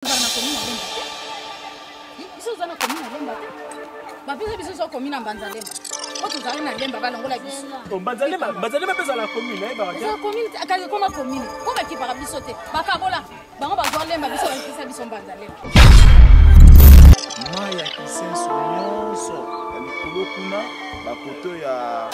Ozala na commune ya Lemba te. Biso oza na commune ya Lemba te. Bapesa biso so commune ya Mbanza Lemba. Po tozali na Lemba balongola biso. Oh, Mbanza Lemba, Mbanza Lemba mpe ezala commune, ayebaka te. Ezala commune te, akali ekoma commune. Po bakipaka biso te. Bakabola. Bango bazwa Lemba biso bapesa biso Mbanza Lemba. Mai ya Kisenso nyonso ya likolo kuna bakoto ya,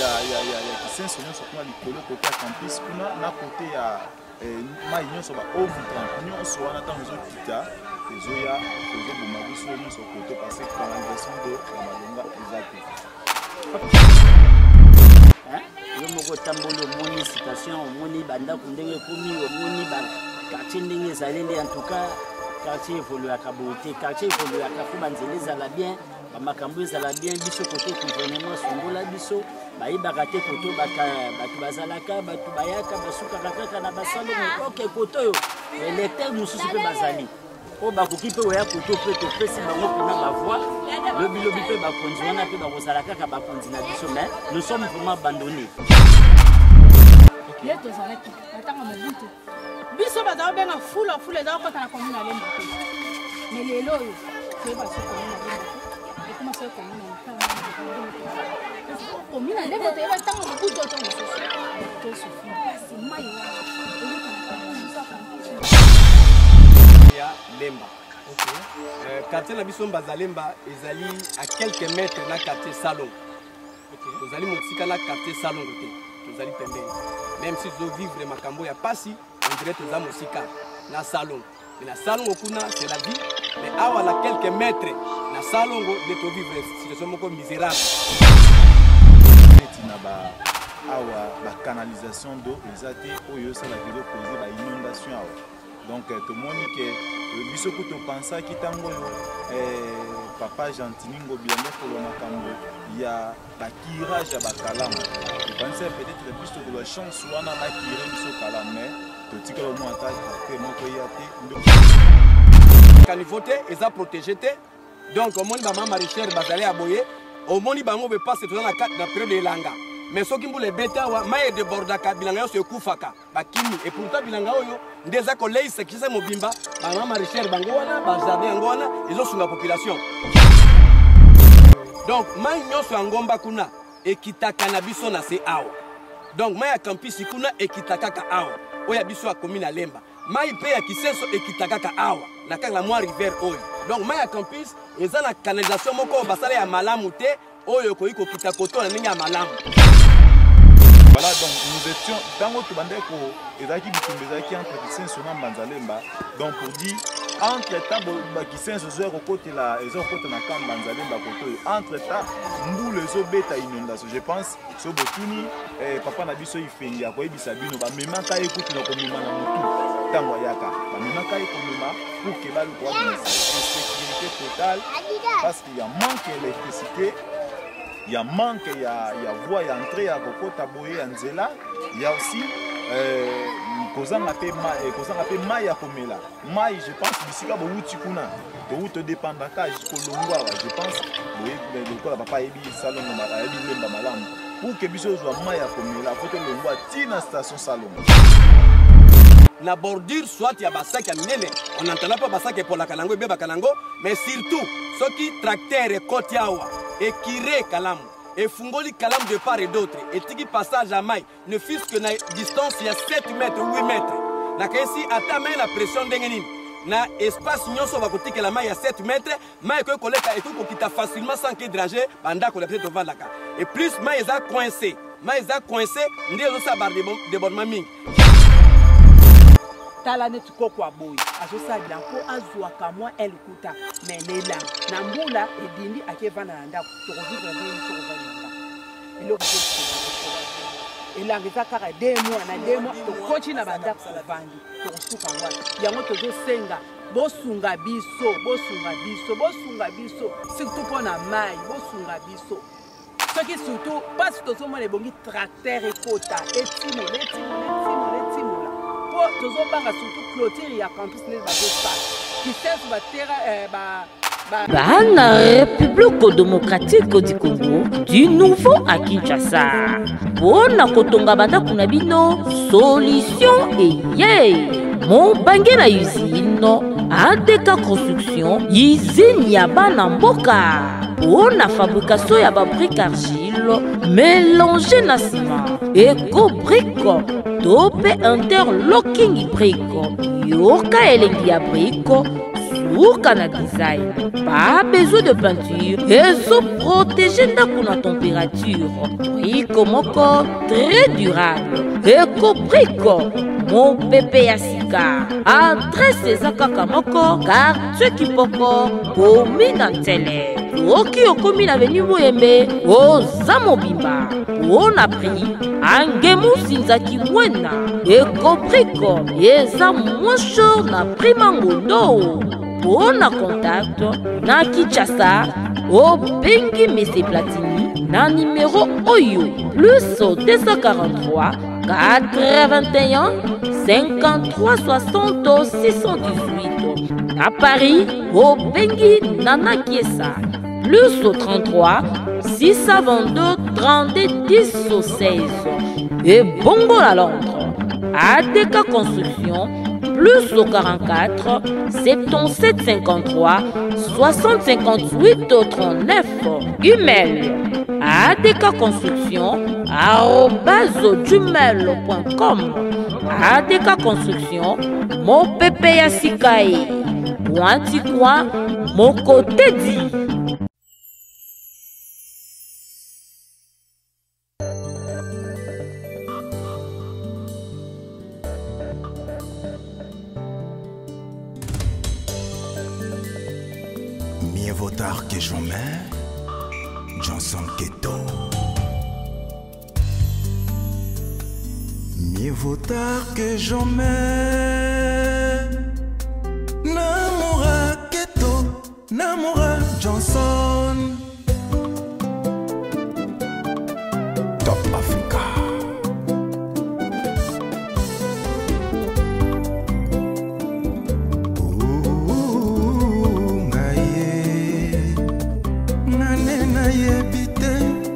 ya, ya, ya, ya Kisenso nyonso kuna likolo kote ya campus kuna na kote ya eh, mai nyonso ba eau vibrante nyonso wana ntango ezokita ezoya ezoboma biso nyonso koto parce que canalisation d'eau ya malonga eza te. Yo moko otamboli, omoni situation, omoni bandako ndenge ekomi, omoni baquartier ndenge ezali nde. En tout cas, quartier evoluaka boye te. Quartier evoluaka fo banzela ezala bien, bamakambo ezala bien. Biso kote gouvernement asundola biso, bayebaka te koto bato bazalaka, bato bayaka basukaka kaka na basalongo. Oke koto oyo électeur mosusu mpe bazali oyo bakoki mpe koya koto mpe topesi bango mpena bavoi lobilobi mpe bakonzi wana mpe bakozala kaka bakonzi na biso, mais nous sommes vraiment abandonnés. Ye tozalaki na ntango Mobutu, biso baza kobenga fula fula, eza kokɔta na commune ya Lemba te. Mais lelo oyo toyeba so commune ya Lemba te, ekoma so commune ya commune ya Lemba. Toyeba ntango Mobutu oto mosusu tosufi mpasi mai wana ya Lemba. Okay. Quartier na biso Mbanza Lemba ezali à quelques mètres na quartier Salongo. Tozali mosika na quartier Salongo te, tozali pembeni. Même si tozovivre makambo ya pasi, on dirait toza mosika na Salongo. Mais na Salongo kuna c'est la vie, mais awa na quelques mètres na Salongo nde tovivre situation moko misérable. Neti na ba awa bacanalisation d'eau eza te, oyo esalaka ezocause bainondation awa. Donc tomoni ke biso ku topansaki ntango oyo papa Gentini Ngobila nde koloba makambo ya bacurage ya bakalamu, tokanisa peut-être biso tokozwa chance wana bakire biso kalamu, mais totikala omona ata tracteur moko eya te. Caniveau te, eza protégé te. Donc omoni bamama maraîchère bazali ya boye, omoni bango boye, parce toza na période elanga. Mais soki mbula ebeti awa, mai edebordaka, bilanga nyonso ekufaka, bakimi. Et pourtant bilanga oyo nde eza koleisa Kinshasa mobimba. Bamama maraîchère bango wana, bajardin yango wana ezosunga population. Donc mai nyonso ya ngomba kuna ekitaka na biso na se awa. Donc mai ya campus kuna ekita kaka awa, oyo ya biso ya commune ya Lemba. Mai mpe ya Kisenso ekita kaka awa na kaka na mwa rivière oyo. Donc mai ya campus eza na canalisation moko oyo basala ya malamu te, oyo ekoki kokita koto na ndenge ya malamu. Voilà, donc nous étions ntango tobandaki ko ezalaki bitumba ezalaki entre Kisenso na Mbanza Lemba. Donc pour dire, entre temps Kisenso ezoya kokotela, eza kokota na camp Mbanza Lemba koto oyo, entre temps mbula ezobeta, inondation. Je pense so botuni papa na biso Ifengi akoyebisa bino, bamemaka ye kutu na komema na motu ntango ayaka, bamemaka ye komema pour ke baluka babimisa. Insécurité totale parce qu'il y a manque ya électricité, ya manque ya voie ya entrée ya kokota boye ya nzela, ya aussi kozanga mpe mai ya komela. Mai, je pense bisika bowuti kuna, towuti todépendaka kolongwa awa. Je pense boye lokola papa ayebi Salongo, ayebi Lemba malamu, pour ke biso ozwa mai ya komela fo tolongwa ntina station Salongo. Na bordure soit ya basaki ya minene, on entend mpo basaki epolaka nango, ebebaka nango. Mais surtout soki tracteur ekoti awa, ekire kalamu, efungoli kalamu de part et d'autre, etiki passage ya mai ne fût que na distance ya 7 mètres, 8 mètres, nakayesi ata mai na pression ndenge nini, na espace nyonso bakotikela mai ya 7 mètres, mai ekoki koleka, ekoki kokita facilement sans que déranger bandako na biso tovandaka. Et plus mai eza coincé, mai eza coincé nde ezosala badébordement mingi. Tala neti koko aboyi, azosala bilanga mpo azwaka mwa elukuta, mais nelanga na mbula edindi, akevanda na ndako. Tokovivre ndenge biso kovanda na ndako, eloko elanga eza kaka 2 mois na 2 mois, tokoti na bandako, tovandi, tokosuka wapi? Yango tozosenga bosunga biso, bosunga biso, bosunga biso, surtout mpo na mai. Bosunga biso soki surtout mpasi tozomona, ebongi tracteur ekota, etimola, etimola, etimola, etimola, mpo tozobanga surtout clôture ya campus nde bazosala Kisenso batera ba Bana République démocratique du Congo, du nouveau à Kinshasa. Mpona kotonga bandako na bino, solution eye. Mobange na usine ADK Construction, usine ya bana mboka mpo na fabrication ya babrique argile mélange na ciment, eco brique to mpe interlocking brique. Yoka elengi ya brique suka na design, pas besoin de peinture, ezoprotege ndako na température. Brique moko très durable, eco brique mopepe ya sika. Adresse eza kaka moko, quartier Kipoko, komi na Ntele. Soki okomi na avenue Boyembe, oza mobimba. Mpo na prix, angemu sinzaki mwena. Ecobrique eza moins cher na prix mangondo. Mpo na contact na Kinshasa, obengi Mese Platini na numero oyo plus 243 81 53 60 618. Na Paris, obengi Nana Kiesa plus 33 622 32 10 16. Et bongo la Londres, ADK Construction plus 44 77 53 60 58 39. Email adkconstruction@gmail.com. ADK Construction, mopepe ya sika ye pointi coin mokotedi. Mieux vaut tard que jamais, Johnson Keto. Mieux vaut tard que jamais. Namora Keto, Namora Johnson. Top Africa. Ouh, ngai ye. Ngane nayebi te,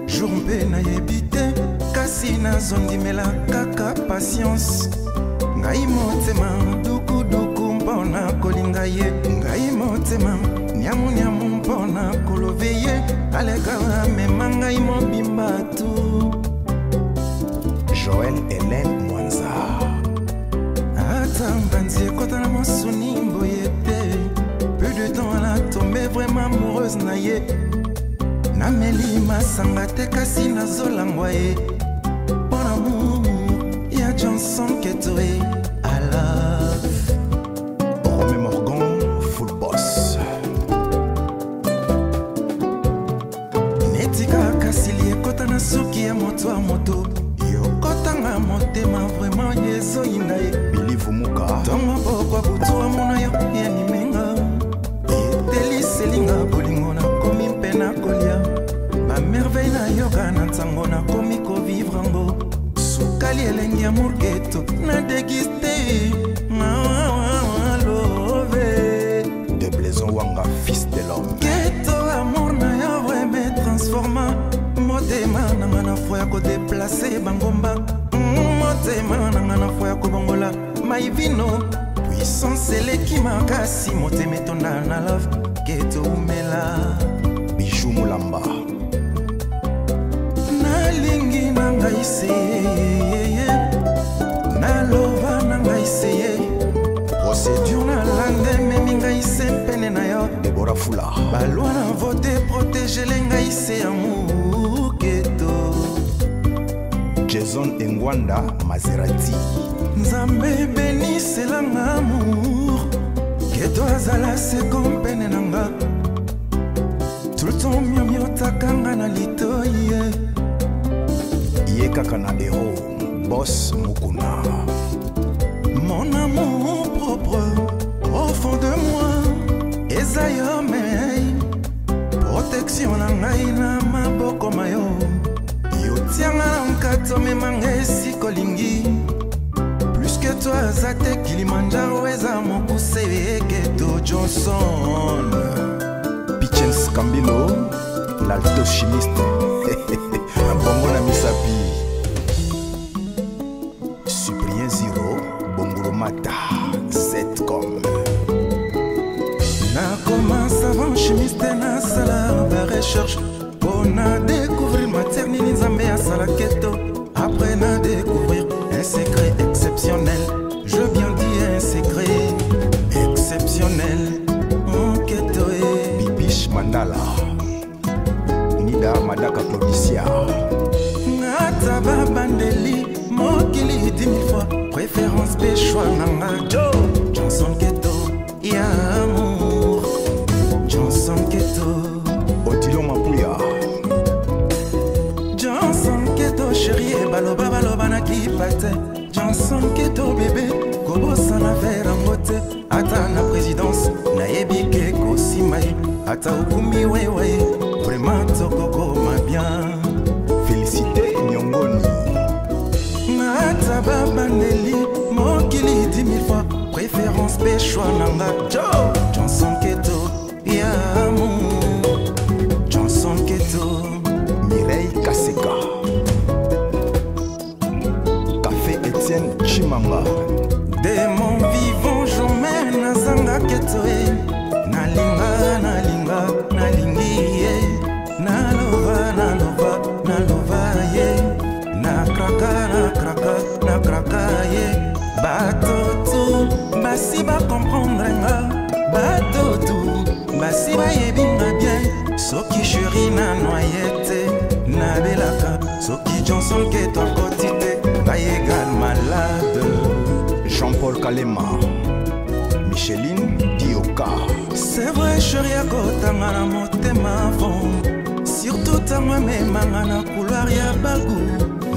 jour mpe nayebi te, kasi nazondimela kaka patience. Ngai motema dukuduku mpona kolinga ye, ngai motema niamuniamu mpona kolove ye, aleka amema ngai mobimba tu. Joël Hélène Mwanza. Ata mbanzi ekota na mosuni boye te, peu de temps ala tombe vraiment amoureuse na ye. Nameli masanga te kasi nazolangwa ye, mpo na amour ya Johnson Keto ye. I love Romé Morgan, full boss. Neti kaka sili ekota na suki ya moto ya moto, yokotanga motema vraiment ezoyinda ye. Billy Vumuka. Ntongo pokwa butu amona yo yanimenga, eteliselinga bolingo nakomi mpe nakolia bamerveille nayoka na ntango nakomi kovivre yango. Sukali elengi ya murketo na degiste love. De Blaison Wanga, fils de l'homme. Keto amour na yo vraimen transforma motema nanga na fo ya kodeplace bangomba, motema nanga na fo ya kobongola maivino, puissance eleki makasi, motema etonda na love. Keto umela. Bijou Mulamba. Nalingi na ngai se, naloba na ngai se, procédure nalanda ememi ngai se pene na yo. Debora Fula. Balwa na vote protégele ngai se amour Keto. Jason Engwanda Maserati. Nzambe beniselanga amour Keto azala seko mpene na nga, tout le temps miomiotaka na litoi ye. Ye kaka na héros, boss Mukuna. Mon amour propre au fond de moi eza yo mei, protection na ngai na maboko mayo, yo tianga na nkato memanga esika olingi. Plus que toi aza te Kilimanjaro eza mokuse. Keto Johnson. Pichens Kambilo, l'alto chimiste. Bongo na misapi. Cyprien Zero, Bongolo Mata. Zcom. Nakoma savant chimiste, nasala ba recherche mpo na découvrir matière nini Nzambe asala keto. Après na découvrir un secret exceptionnel, je bien dis un secret exceptionnel, oh, keto e. Bibiche Mandala, Nida Madaka Claudicia. Ata babandeli mokili 10 000 fois, préférence mpe choix nanga Jo Johnson Keto ya amour, Johnson Keto. Odilon Mapuya. Johnson Keto chérie, baloba baloba na kipa te. Johnson Keto bébé, kobosana ver yango te. Ata na présidence nayebi ke kosima ye, ata okumi wewe, vraiment tokokoma bien. Félicité Nyongoni. Ata babandeli mokili 10 000 fois, préférence mpe choix nanga Jo Johnson Keto ya amour, Johnson Keto. Mireille Kaseka, Café Etienne Chimanga. De mon vivant jamais nazanga keto e. Nalinga nalinga nalingi ye, nalova nalova nalova ye, nakraka nakraka nakraka ye. Bato tu basi bacomprendre nga, bato tu basi bayebi nga bien. Soki chéri nano aye te, nabelaka. Soki Johnson Keto akoti te, ngai egal malade. Jean-Paul Kalema, Micheline Dioka. C'est vrai chéri akotanga na motema fond, surtout ntango amemanga na couloir ya bagu.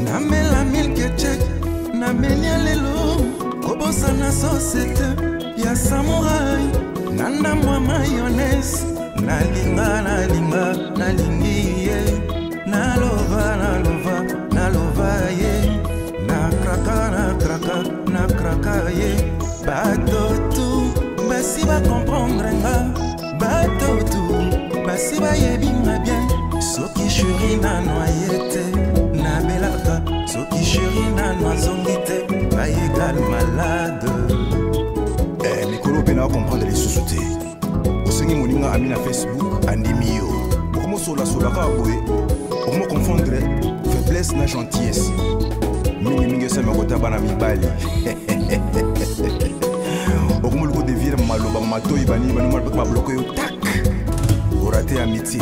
Namela milk check, namelia lelo, kobosana société ya samurai na ndambo ya mayonnaise. Nalinga nalinga nalingi ye, nalova nalova nalova ye, nakraka nakraka nakraka ye. Bato tu basi bacomprendre nga, bato tu basi bayebi nga bien. Soki chéri nano aye te, nabelaka. Soki chéri nano azongi te, ngai egal malade. Eh, mikolo mpe na comprendre lisusu te. Osengi moninga ami na Facebook, andimi yo, okomosolasola kaka boye, okomoconfondre faiblesse na gentillesse. Mingimingi esalema kota bana mibali. Okomoluka odevire maloba matoi banini banini babloke yo, tak, orate amitié.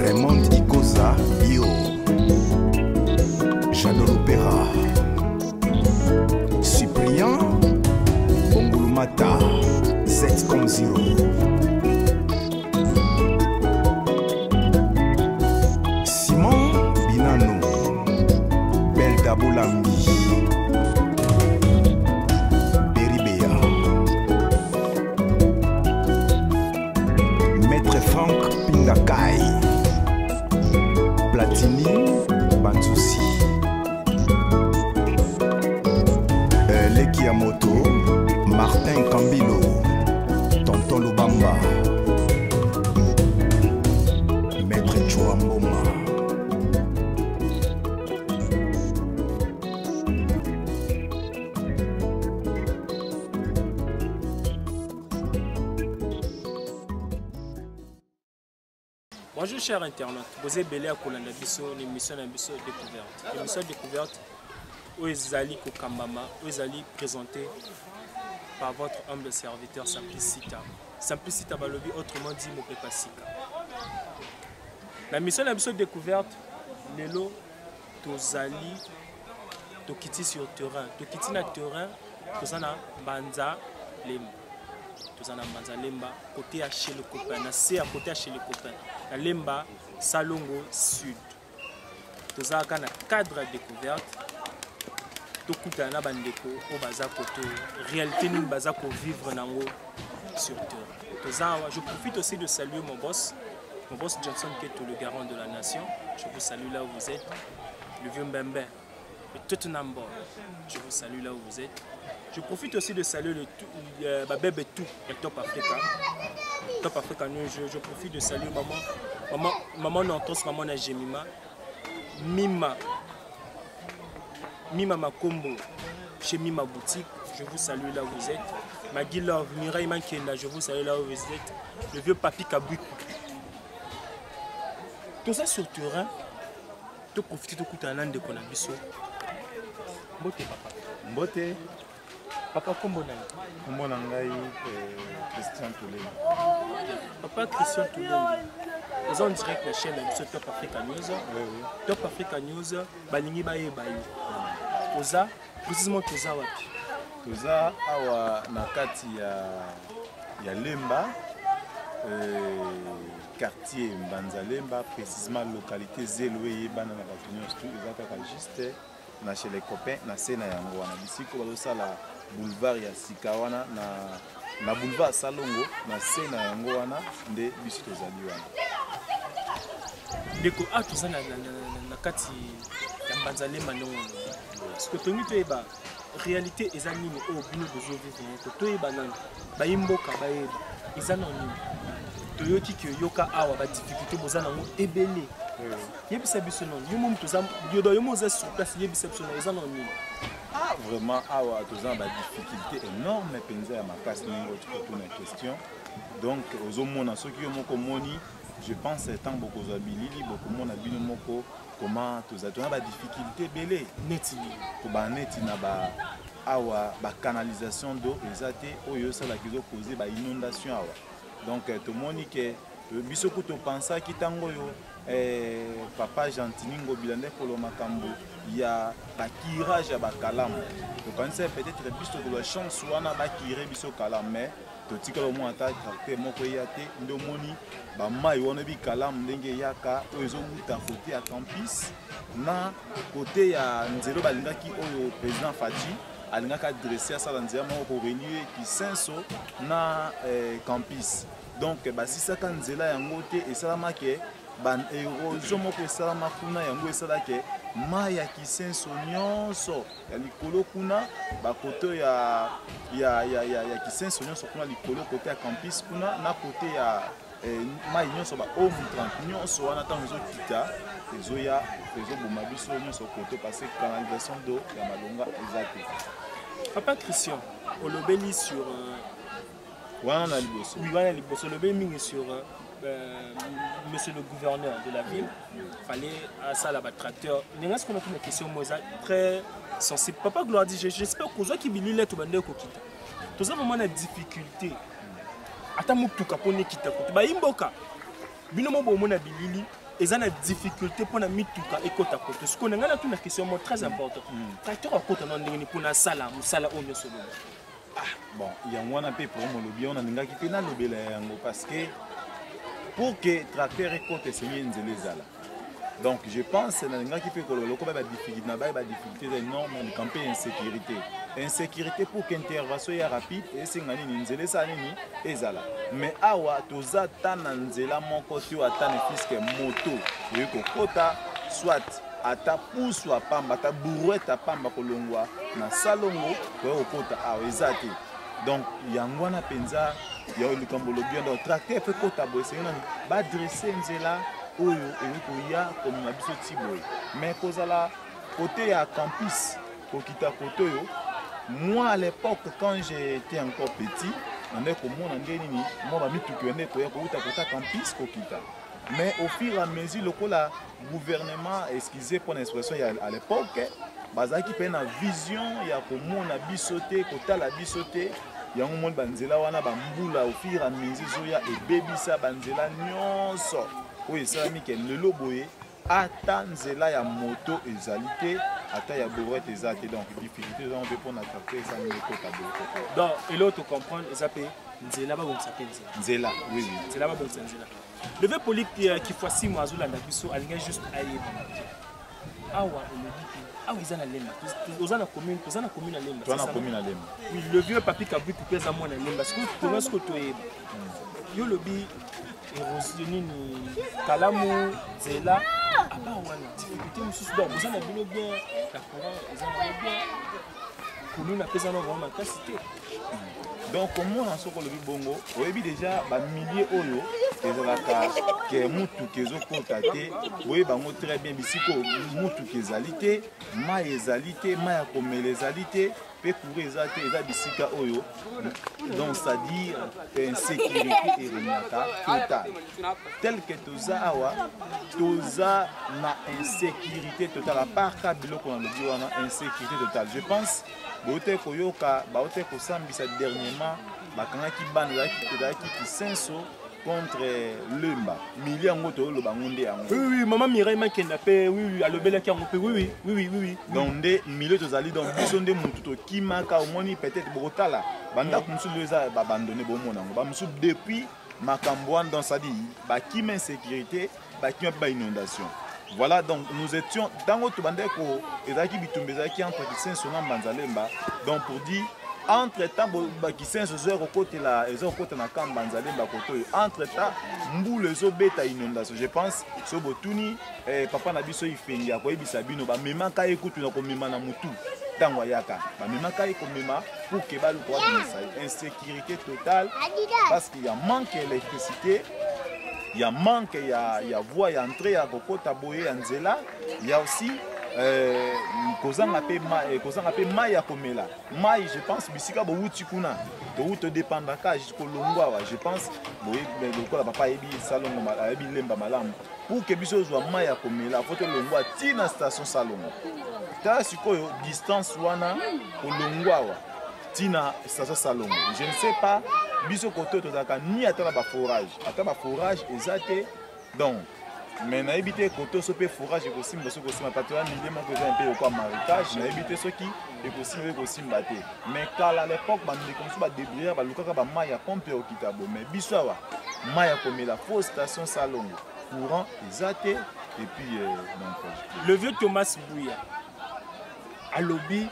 Raymond Ikoza Bio, Jado Lopera, Cyprien Bongulumata, Z comme 0. Simon Binano, Belda Bolambi, Beribea, Maître Frank Pingakai, Platini Banzusi, Leki Yamoto, Martin Kambilo, Tonton Lubamba, Maître Chua Mboma. Bonjour chers internautes, vous êtes belé à kolanda biso l'émission na biso découverte. L'émission découverte oyo ezali kokambama, oyo ezali présentée par votre humble serviteur Simplicita. Simplicita balobi, autrement dit Mopepa Sika. La mission na biso découverte lelo tozali tokiti sur terrain, tokiti na terrain, toza na Mbanza Lemba. Toza na Mbanza Lemba côté ya chez le copain, na se ya côté ya chez le copain, na Lemba Salongo Sud. Tozalaka na cadre ya découverte, tokutana na bandeko oyo baza koto réalité nini baza kovivre nango sur terrain. Toza awa, je profite aussi de saluer mon boss, mon boss Johnson Keto, le garant de la nation. Je vous salue là où vous êtes, le vieux Mbembe, le Tottenham Boy. Je vous salue là où vous êtes. Je profite aussi de saluer le tout, Babebe tout, le Top Africa. Top Africa, nous, je profite de saluer maman, maman, maman Nantos, maman Najemima, Mima, Mima Makombo, chez Mima Boutique. je vous salue là où vous êtes. Magui Love, Mireille Mankenda, je vous salue là où vous êtes. Le vieux Papi Kabuku. Toza sur terrain, toprofite tokutana na ndeko na biso. Mbote papa. Mbote. Papa, kombo na yo? Kombo na ngai Christian Toulemi. Papa Christian Toulemi, oza en direct na chaîne na biso Top Africa News. Oui, oui. Top Africa News, balingi bayeba yo. Oza précisément toza wapi? Toza awa na kati ya Lemba, quartier Mbanza Lemba, précisément localité Zelo eyebana na bato nyonso tu, eza kaka juste na chez les copains na se na yango wana bisiko bazosala boulevard ya sika wana na boulevard Salongo na se na yango wana nde biso tozali wana. Ndeko, a toza na kati ya Mbanza Lemba ndongo. Parce que tongi toyeba réalité eza nini oyo bino bozovivre yango, toyeba nani bayi mboka bayeba eza na nini. Toyoki ke yoka awa ba difficulté boza nango ebele. Yebisa biso nani yo moto oza yo yo moto oza sur place, yebisa biso nani eza na nini. Ah, vraiment awa toza na ba difficulté énorme mpenza ya makasi ndenge oti kotuna question. Donc ozomona soki yo moko omoni, je pense ntango bokozwa bilili bokomona bino moko comment toza toza ba difficulté ebele. Neti nini? Koba neti na ba awa ba canalisation d'eau eza te oyo esalaka ezokoze ba inondation awa. Donc tomoni ke biso kutu topensaki ntango oyo papa Gentiny Ngobila nde kolo makambo ya bakirage ya bakalamu, tokanisa peut-être biso tokozwa chance wana bakire biso kalamu, mais totikala omona ata tracteur moko eya te. Nde omoni bamai wana oyebi kalamu ndenge eyaka oyo ezowuta kote ya campus na kote ya nzela balingaki oyo président Fatshi alingaki adresse asala nzela moko korelie Kisenso na campus. Donc basisaka nzela yango te, esalamaki ba érosion moko esalama kuna, yango esalaki mai ya Kisenso nyonso ya likolo kuna bakoto ya Kisenso nyonso kuna likolo kote ya campus kuna na kote ya mai nyonso ba home 30 nyonso wana ntango ezokita ezoya ezoboma biso nyonso koto parce que canalisation d'eau ya malonga eza te. Papa Christian, olobeli sur wana na liboso. Oui, wana liboso olobeli mingi sur monsieur le gouverneur de la ville, fallait asala ba tracteur. Ndenge sikoyo natuna question moko eza très sensible. Papa Gloire dit, j'espère kozwaki bilili tobande kokita. Toza vraiment na difficulté. Ata motuka mpona ekita kote bayi mboka bino mo bomona bilili eza na difficulté mpona mituka ekota kote. Sikoyo na ngai natuna question moko très important, tracteur akota na ndenge nini mpona asala mosala oyo nyonso olobi? Ah, bon, yango wana mpe pour molobi wana nalingaki mpe nalobela yango parce que pour que tracteur ekota esengi nzela ezala. Donc je pense nalingaki mpe koloba lokola ba difficulté na ba difficulté eza énorme na mpe insécurité pour que intervention ya rapide esenga nini nzela esala nini ezala. Mais awa toza ta na nzela moko te oyo ata ne fiske moto oyoki kokota soit ata pusu apamba ata brouette apamba kolongwa na salongo koya kokota awa eza te. Donc yango wana mpenza ya likambo olobi wana, donc tracteur mpe kota boye esengi nani badresse nzela oyo ekoki koya komema biso ti boye. Mais kozala côté ya campus kokita côté oyo, moi à l'époque quand j'étais encore petit nande komona nde nini mwa bamituki nde koya kouta kota campus kokita. Mais au fur et à mesure lokola gouvernement, excusez pour l'expression, à l'époque bazalaki mpe na vision ya komona biso te, kotala biso te, yango moni banzela wana bambula au fur et à mesure ezoya ebebisa banzela nyonso oyo esalami ke lelo boye ata nzela ya moto ezali te, ata ya brouette eza te. Donc difficulté eza mpe mpona tracteur esali ekota boye. Donc eloko tocomprendre eza mpe nzela, babongisa mpe nzela. Nzela, oui. Nzela, babongisa nzela. Leve Polite Kifuasimu azolanda biso, alingi juste ayeba awa olobi te awa eza na Lemba, oza na commune, toza na commune ya Lemba. Toza na commune ya Lemba. Oui, le vieux Papi Kabuku mpe aza mwana Lemba. Sikoyo tonga sikoyo toyeba yo olobi érosion nini kalamu nzela apa wana difficulté mosusu. Donc boza na bino bien na courant eza na bien, kuluna mpe eza na vraiment makasi te. Donc komona soki olobi bongo oyebi déjà bamilie oyo ezalaka ke mutuka ezokota te, boyeba yango très bien bisika mutuka ezali te, mai ezali te, mai ya komela ezali te. mpe courant eza te, eza bisika oyo donc c'est-à-dire insécurité eregnaka totale. Tel que toza awa, toza na insécurité totale, à part ka biloko na lobi wana, insécurité totale. Je pense baote koyoka, baote kosambisa dernièrement, bakangaki bana, ezalaki Kisenso contre Lemba, milie yango toloba yango nde yango. Oui, mama Mireille Makenda mpe, oui, alobelaki yango mpe, oui. Donc nde milieu tozali, donc biso nde mutu tokimaka. Omoni, peut-être bokotala bandako mosusu lelo eza babandone, bomona yango, bamosusu depuis makambo wana, donc c'est-à-dire bakima insécurité, bakima mpe bainondation. Voilà, donc nous étions, ntango tobandaki ko ezalaki bitumba, ezalaki entre Kisenso na Mbanzalemba. Donc pour dire, entre temps Kisenso ezoya kokotela, eza kokota na camp Mbanzalemba koto oyo, entre temps mbula ezobeta, inondation. Je pense so botuni papa na biso Ifengi, akoyebisa bino bamemaka ye kutu na komema na mutu. Ntango ayaka, bamemaka ye komema pour ke baluka babimisa ye. Insécurité totale parce qu'il y a manque ya électricité, ya manque ya voie ya entrée ya kokota boye ya nzela, ya aussi kozanga mpe mai ya komela. Mai, je pense bisika bowuti kuna, towuti todépendaka kolongwa awa. Je pense boye lokola papa ayebi Salongo, ayebi Lemba malamu. Pour ke biso ozwa mai ya komela, fo tolongwa ntina station Salongo. Tala sikoyo distance wana, kolongwa awa ntina station Salongo. Je ne sais pas, biso kote oyo tozalaka ni ata na baforage, ata baforage eza te. Donc mais nayebi te kote so mpe forage ekosimba, soki ekosimba pato ya milieu moko eza mpe lokwa marécage, nayebi te soki ekosimba, ekosimba te. Mais kala, à l'époque, bandeko mosusu badébrouillard, balukaka bamai ya pompe ya kokita bo. Mais biso awa, mai ya komela, fo station Salongo, courant eza te et puis donc Le vieux Thomas Bouya alobi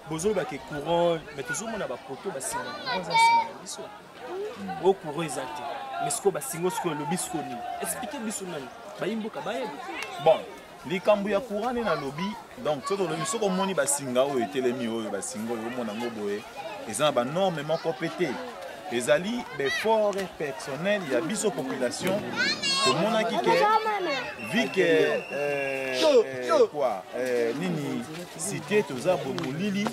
bozolobaka courant, mais tozomona bapoto, basinga courant eza nsima na biso. Oyo courant eza te, mais sikoyo basingo, sikoyo elobi sikoyo nini? Explique biso nani, bayimboka bayeba. Bon, likambo ya courant nde nalobi. Donc soki tolobi, soki omoni basinga oyo etelemi, oyo basinga oyo omona yango boye, eza na banorme moko mpe te. Ezali baeffort personnel ya biso population. Tomonaki ke vu ke quoi, nini, cité toza boye molili,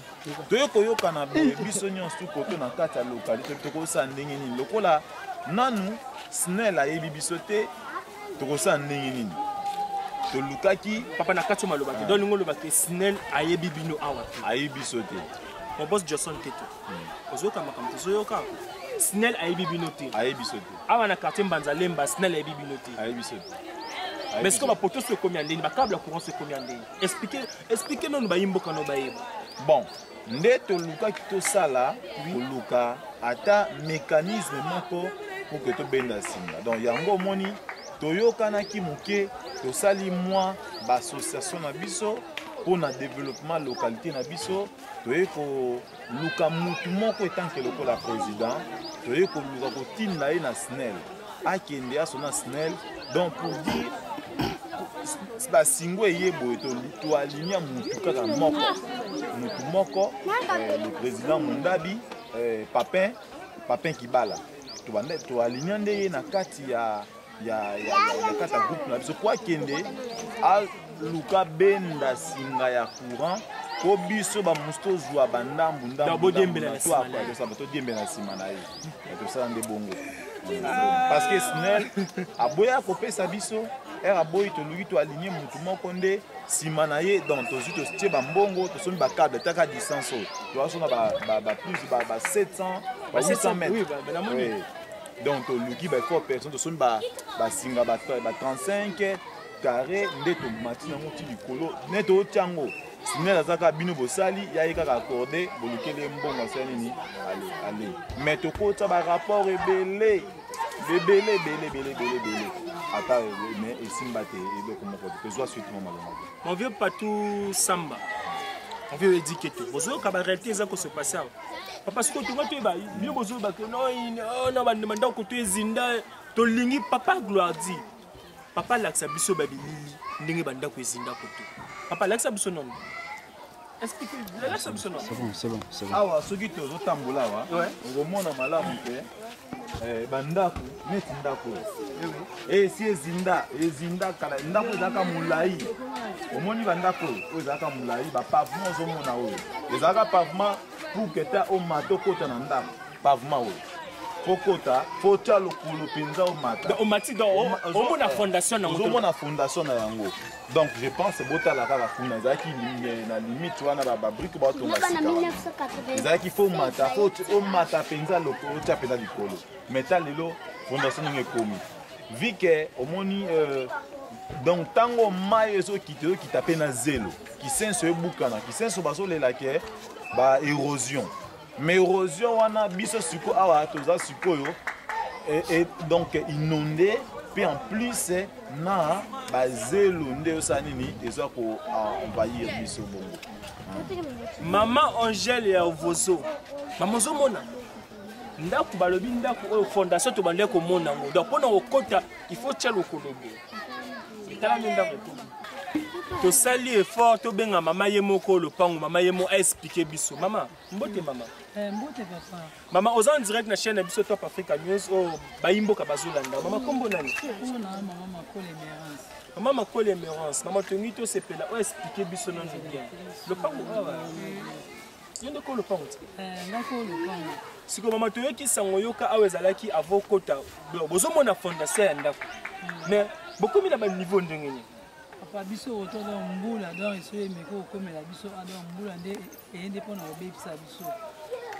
toye koyokana boye biso nyonso tu koto na kati ya localité, tokosala ndenge nini? Lokola nanu SNEL ayebi biso te, tokosala ndenge nini? Tolukaki Papa, na kati oyo maloba te. Donc lingo olobaka SNEL ayebi bino awa te? Ayebi biso te. Mon boss Johnson Keto, ozoyoka makambo tozoyoka? SNEL ayebi bino te? Ayebi biso te. Awa na quartier Mbanza Lemba, SNEL ayebi bino te? Ayebi biso te. Mais sikoyo bapoto so ekomi ya ndeni, bacable ya courant so ekomi ya ndeni? Explique nanu bayimboka no bayeba. Bon, nde tolukaki tosala, koluka ata mécanisme moko pour ke tobenda singa. Donc yango omoni toyokanaki moke, tosali mwa baassociation na biso mpona développement localité na biso. Toye koluka mutu moko etanke lokola président, toye koluka kotinda ye na SNEL, akende aso na SNEL. Donc pour dire, basingo eye boye, toalinia mutu kaka moko, mutu moko, le président Mundabi, Papin Kibala. Tobanda toalinia nde ye na kati ya kati ya groupe na biso po akende aluka benda singa ya courant, po biso bamosu tozwa bandambu. Ndambu todiembela na nsima na ye. Tosala nde bongo parce que SNEL aboya kopesa biso ere, aboyi. Toluki toaligne motu moko nde nsima na ye. Donc tozwi, totie bambongo, tosombi bacable. Taka distance oyo toasona baplus ba 700, ba 800 mètres. Donc toluki baeffort personne, tosombi basinga ba 35 carré nde tomati yango ti likolo. Nde totia yango, SNEL aza kaka bino bosali ya ye kaka accordé, bolukeli ye mbongo, asala nini, ale ale. Mais tokota barapport ebele ebele ebele ebele ebele ebele ata, mais esimba te, eloko moko te. Tozwa suite mwa malonga te. Mon vieux Patou Samba, mon vieux Edi Keto, bozoyoka baréalité eza kose passe awa. Papa, sikoyo tonga toyeba, bino bozoyeba ke no bandako to ezinda. Tolingi papa Gloire di papa alakisa biso babilili ndenge bandako ezinda koto. Papa, alakisa biso nono, explique, alakisa biso nono. C'est bon, c'est bon, c'est bon. Awa soki tozotambola awa, okomona malamu ke bandako neti ndako oyo esi ezinda, ezinda kala. Ndako ezalaka molai. Omoni bandako oyo, oyo ezalaka molai, bapavement ozomona oyo ezalaka pavement pour que ta omata okota na ndako. Pavement oyo fo kota, fo tya lokolo mpenza omata. Omati donc omona fondation na yango. Ozomona fondation na yango. Donc je pense botala kaka kuna ezalaki na limite wana, babrike baotonga sika wana ezalaki fo mata, fo omata mpenza lokolo, otya mpenza likolo. Mais ta lelo fondation ndenge ekomi, vi ke omoni donc ntango mai ezokita, ezokita mpe na zelo, kisenso ebukana, kisenso bazolela ke ba érosion. Mais érosion wana, biso sikoyo awa toza sikoyo donc inondé, mpe en plus na bazelo nde osala nini, eza koenvahir biso bongo. Mama Angele ya Vozo, mama, ozomona ndako, balobi ndako oyo fondation tobandaki komona yango. Donc mpona kokota, il faut tia lokolo boye. Etala nde ndako ekomi. Tosali effort tobenga mama ye moko lopango, mama ye mo aexpliquer biso. Mama, mbote mama. Mbote papa. Mama, oza en direct na chaîne na biso Top Africa News oyo bayimboka bazolanda. Mama, kombo nani? Mpona mama Makolo Emerance. Mama Makolo Emerance, mama, tongi tosepela oyo expliquer biso nano bien lopango awa. Yo nde ko lopango te? Ngako lopango. Sikoyo mama, toyoki sango, yoka, awa ezalaki avant kota, bozomona fondation ya ndako, mais bokomi na baniveau ndenge nini? Papa, biso oto donc mbula donc eso emeki kokomela biso, donc mbula nde eye nde mpona kobebisa biso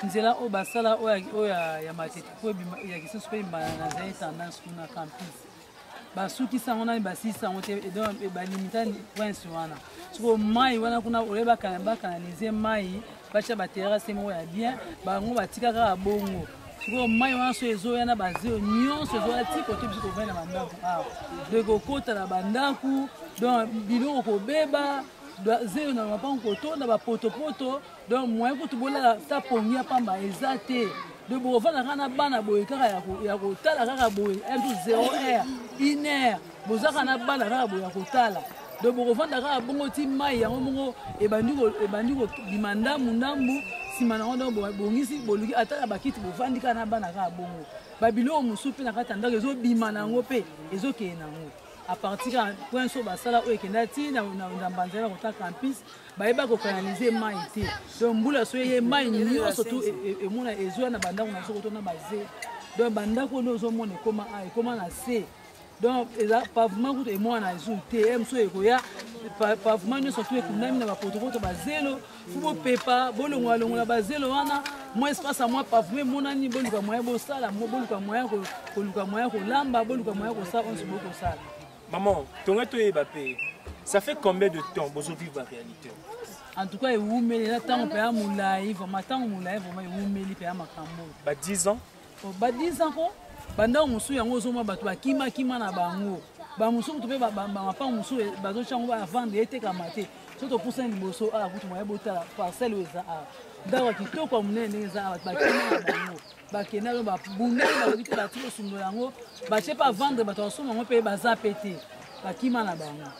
nzela oyo basala oyo ya Matete po ya Kisenso mpe ebimana na nzela tendance kuna campus. Basukisa yango nani, basilisa yango te, donc balimita prince wana. Sikoyo mai wana kuna oye bakanalize mai, batya baterrasse moko ya bien, bango batika kaka bongo. Sikoyo mai wana so ezoya na bazeo nyonso, ezoya ti kote biso tovandi na bandako awa. Donc ekokota na bandako, donc biloko kobeba, zelo na mapango kotonda bapotopoto. Donc moyen kutu bolala ta pongi ya pamba eza te. Donc bokovanda kaka na bana boye, kaka ya kotala kaka boye, un 0 heure, une heure, boza kaka na bana kaka boye ya kotala. Donc bokovanda kaka bongo ti mai yango moko ebandi kobima ndambu ndambu nsima nango. Donc bongisi, boluki ata na bakiti, bovandi kaka na bana kaka bongo. Babiloko mosusu mpe na kati ya ndako ezobima na yango mpe ezokende nango à partir ya point so basala oyo ekenda ti na mbanzela kota campus. Bayeba kokanalize mai te. Donc mbula so eye, mai nyonso tu emona ezwa na bandako na biso kotona baze. Donc bandako oyo ozomona ekoma a ekoma na se, donc eza pavement kutu emwana ezu te. Ye mosusu ekoya, pavement nyonso tu ekundami na bapotopoto, bazelo. Fu bopepa, bolongola bazelo wana, mwa espace ya mwa pavement emonani. Boluka moyen bosala, boluka moyen koluka moyen kolamba, boluka moyen kosala oyo nyonso bokosala. Maman, tongai toyeba mpe, ça fait combien de temps bozovivre la réalité? En tout cas ewumeli, eza ntango mpe ya molai vraiment, ntango molai vraiment, ewumeli mpe ya makambo. Ba 10 ans? Ba 10 ans ko. Bandako mosusu yango ozomona bato bakimakima na bango, bamosusu kutu mpe mapango mosusu bazotya yango bavendre, etekama te. So topusani liboso awa kutu, moya botala parcelle oyo eza awa, ndako ya kitoko ya monene ndenge eza awa. Bakima na bango, bakenda yo, babundaki, balobi te, bati kosundola yango, batie mpe avendre, bato basomba yango mpe baza mpe te, bakima na bango.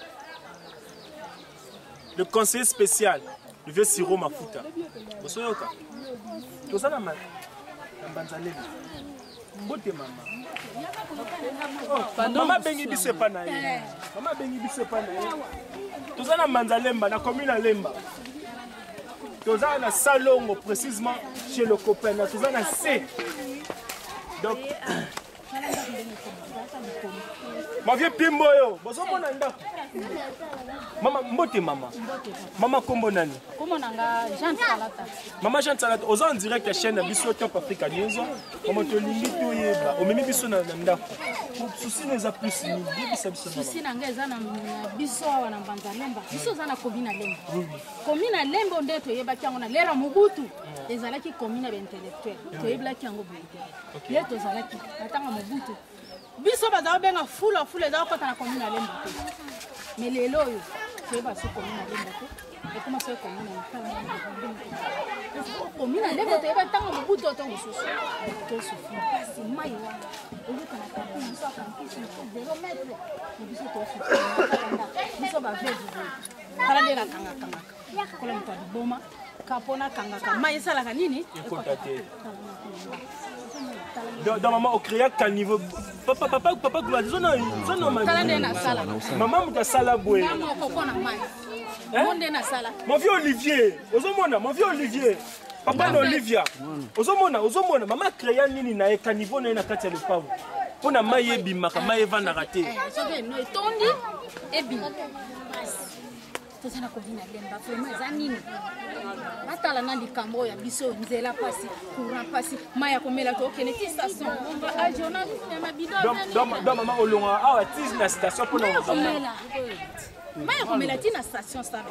Le conseiller spécial, le vieux Siro Mafuta, bosoyoka, toza na Mbanza-Lemba. Mbote mama. Mama abengi biso epa na ye, mama abengi biso epa na ye. Toza na Mbanza-Lemba, na commune ya Lemba. Toza na Salongo, précisément chez le copain na toza na C. Donc ma vieux Pimbo oyo bozomona ndako. Mama, mbote mama. Mama, kombo nani? Kombo na nga Jean Salata. Mama Jean Salata, oza en direct ya chaîne na biso Top Africa News. Mama, tolingi toyeba, omemi biso na ndako, susi na eza plus nini? Yebisa biso mama. Susi na nga eza na biso awa na Mbanza Lemba. Biso oza na commune ya Lemba. Commune ya Lemba nde toyebaki yango na lera Mobutu, ezalaki commune ya baintellectuel, toyebelaki yango boye te. Ye tozalaki na ntango Mobutu, biso baza kobenga fula fula, eza kokɔta na commune ya Lemba te. Mais lelo oyo toyeba so commune ya Lemba te, ekoma so commune ya commune ya Lemba. Toyeba ntango Mobutu to mosusu tosufi mpasi, mai wana oluka na campus, biso ya campus 0 mètre na biso, tosufi biso baveuve boye. Tala nde nakangakangaka kola moto ya liboma ka mpo nakangaka mai esalaka nini? Ekota te. Donc mama, ocréa caniveau. Papa, papa, papa Gloire, zona, zona ma. Tala nde nasala. Mama moto asala boye. Nga moko mpo na mai. Mo nde nasala. Mon vieux Olivier, ozomona, mon vieux Olivier. Papa na Olivia. Ozomona, ozomona, mama créa nini na ye caniveau na ye na kati ya lopango. Mpo na mai ebimaka, mai evandaka te. Eh, soki eno etondi ebima. Toza na komina lemba vraiment eza nini? Batala na likambo oyo ya biso nzela pasi, courant pasi, mai ya komela tokende ti station. Ajona mema bidon. Donc, donc, donc mama olonga awa ti na station mpo na komela. Mai ya komela ti na station sala.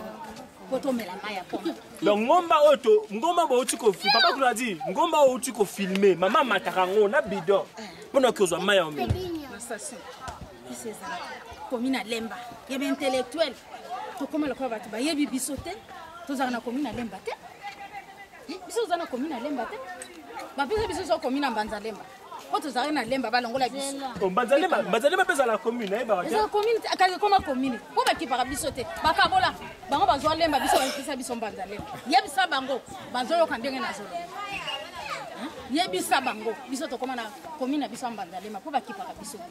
Po tomela mai ya pompe. Donc ngomba oyo to ngomba bauti ko papa kuna dit ngomba oyo outi ko filmer mama amataka yango na bidon mpo na kozwa mai ya omela. Na station. Biso ezalaka komi na lemba ya baintellectuel tokóma lokola bato bayebi biso te tozalaka na komi na lemba te biso toza na komi na lemba te bapesa biso so komi na mbanza lemba mpo tozalaki na lemba balongola biso oh, mbanza lemba mpe ezala commune ayebaka te ezala commune kasi ekoma commune mpo bakipaka biso te bakabola bango bazwa lemba biso bapesa biso mbanza lemba yebisa bango bazoyoka ndenge nazoloba yebisa bango biso tokoma na commune na biso ya mbanza lemba mpo bakipaka biso te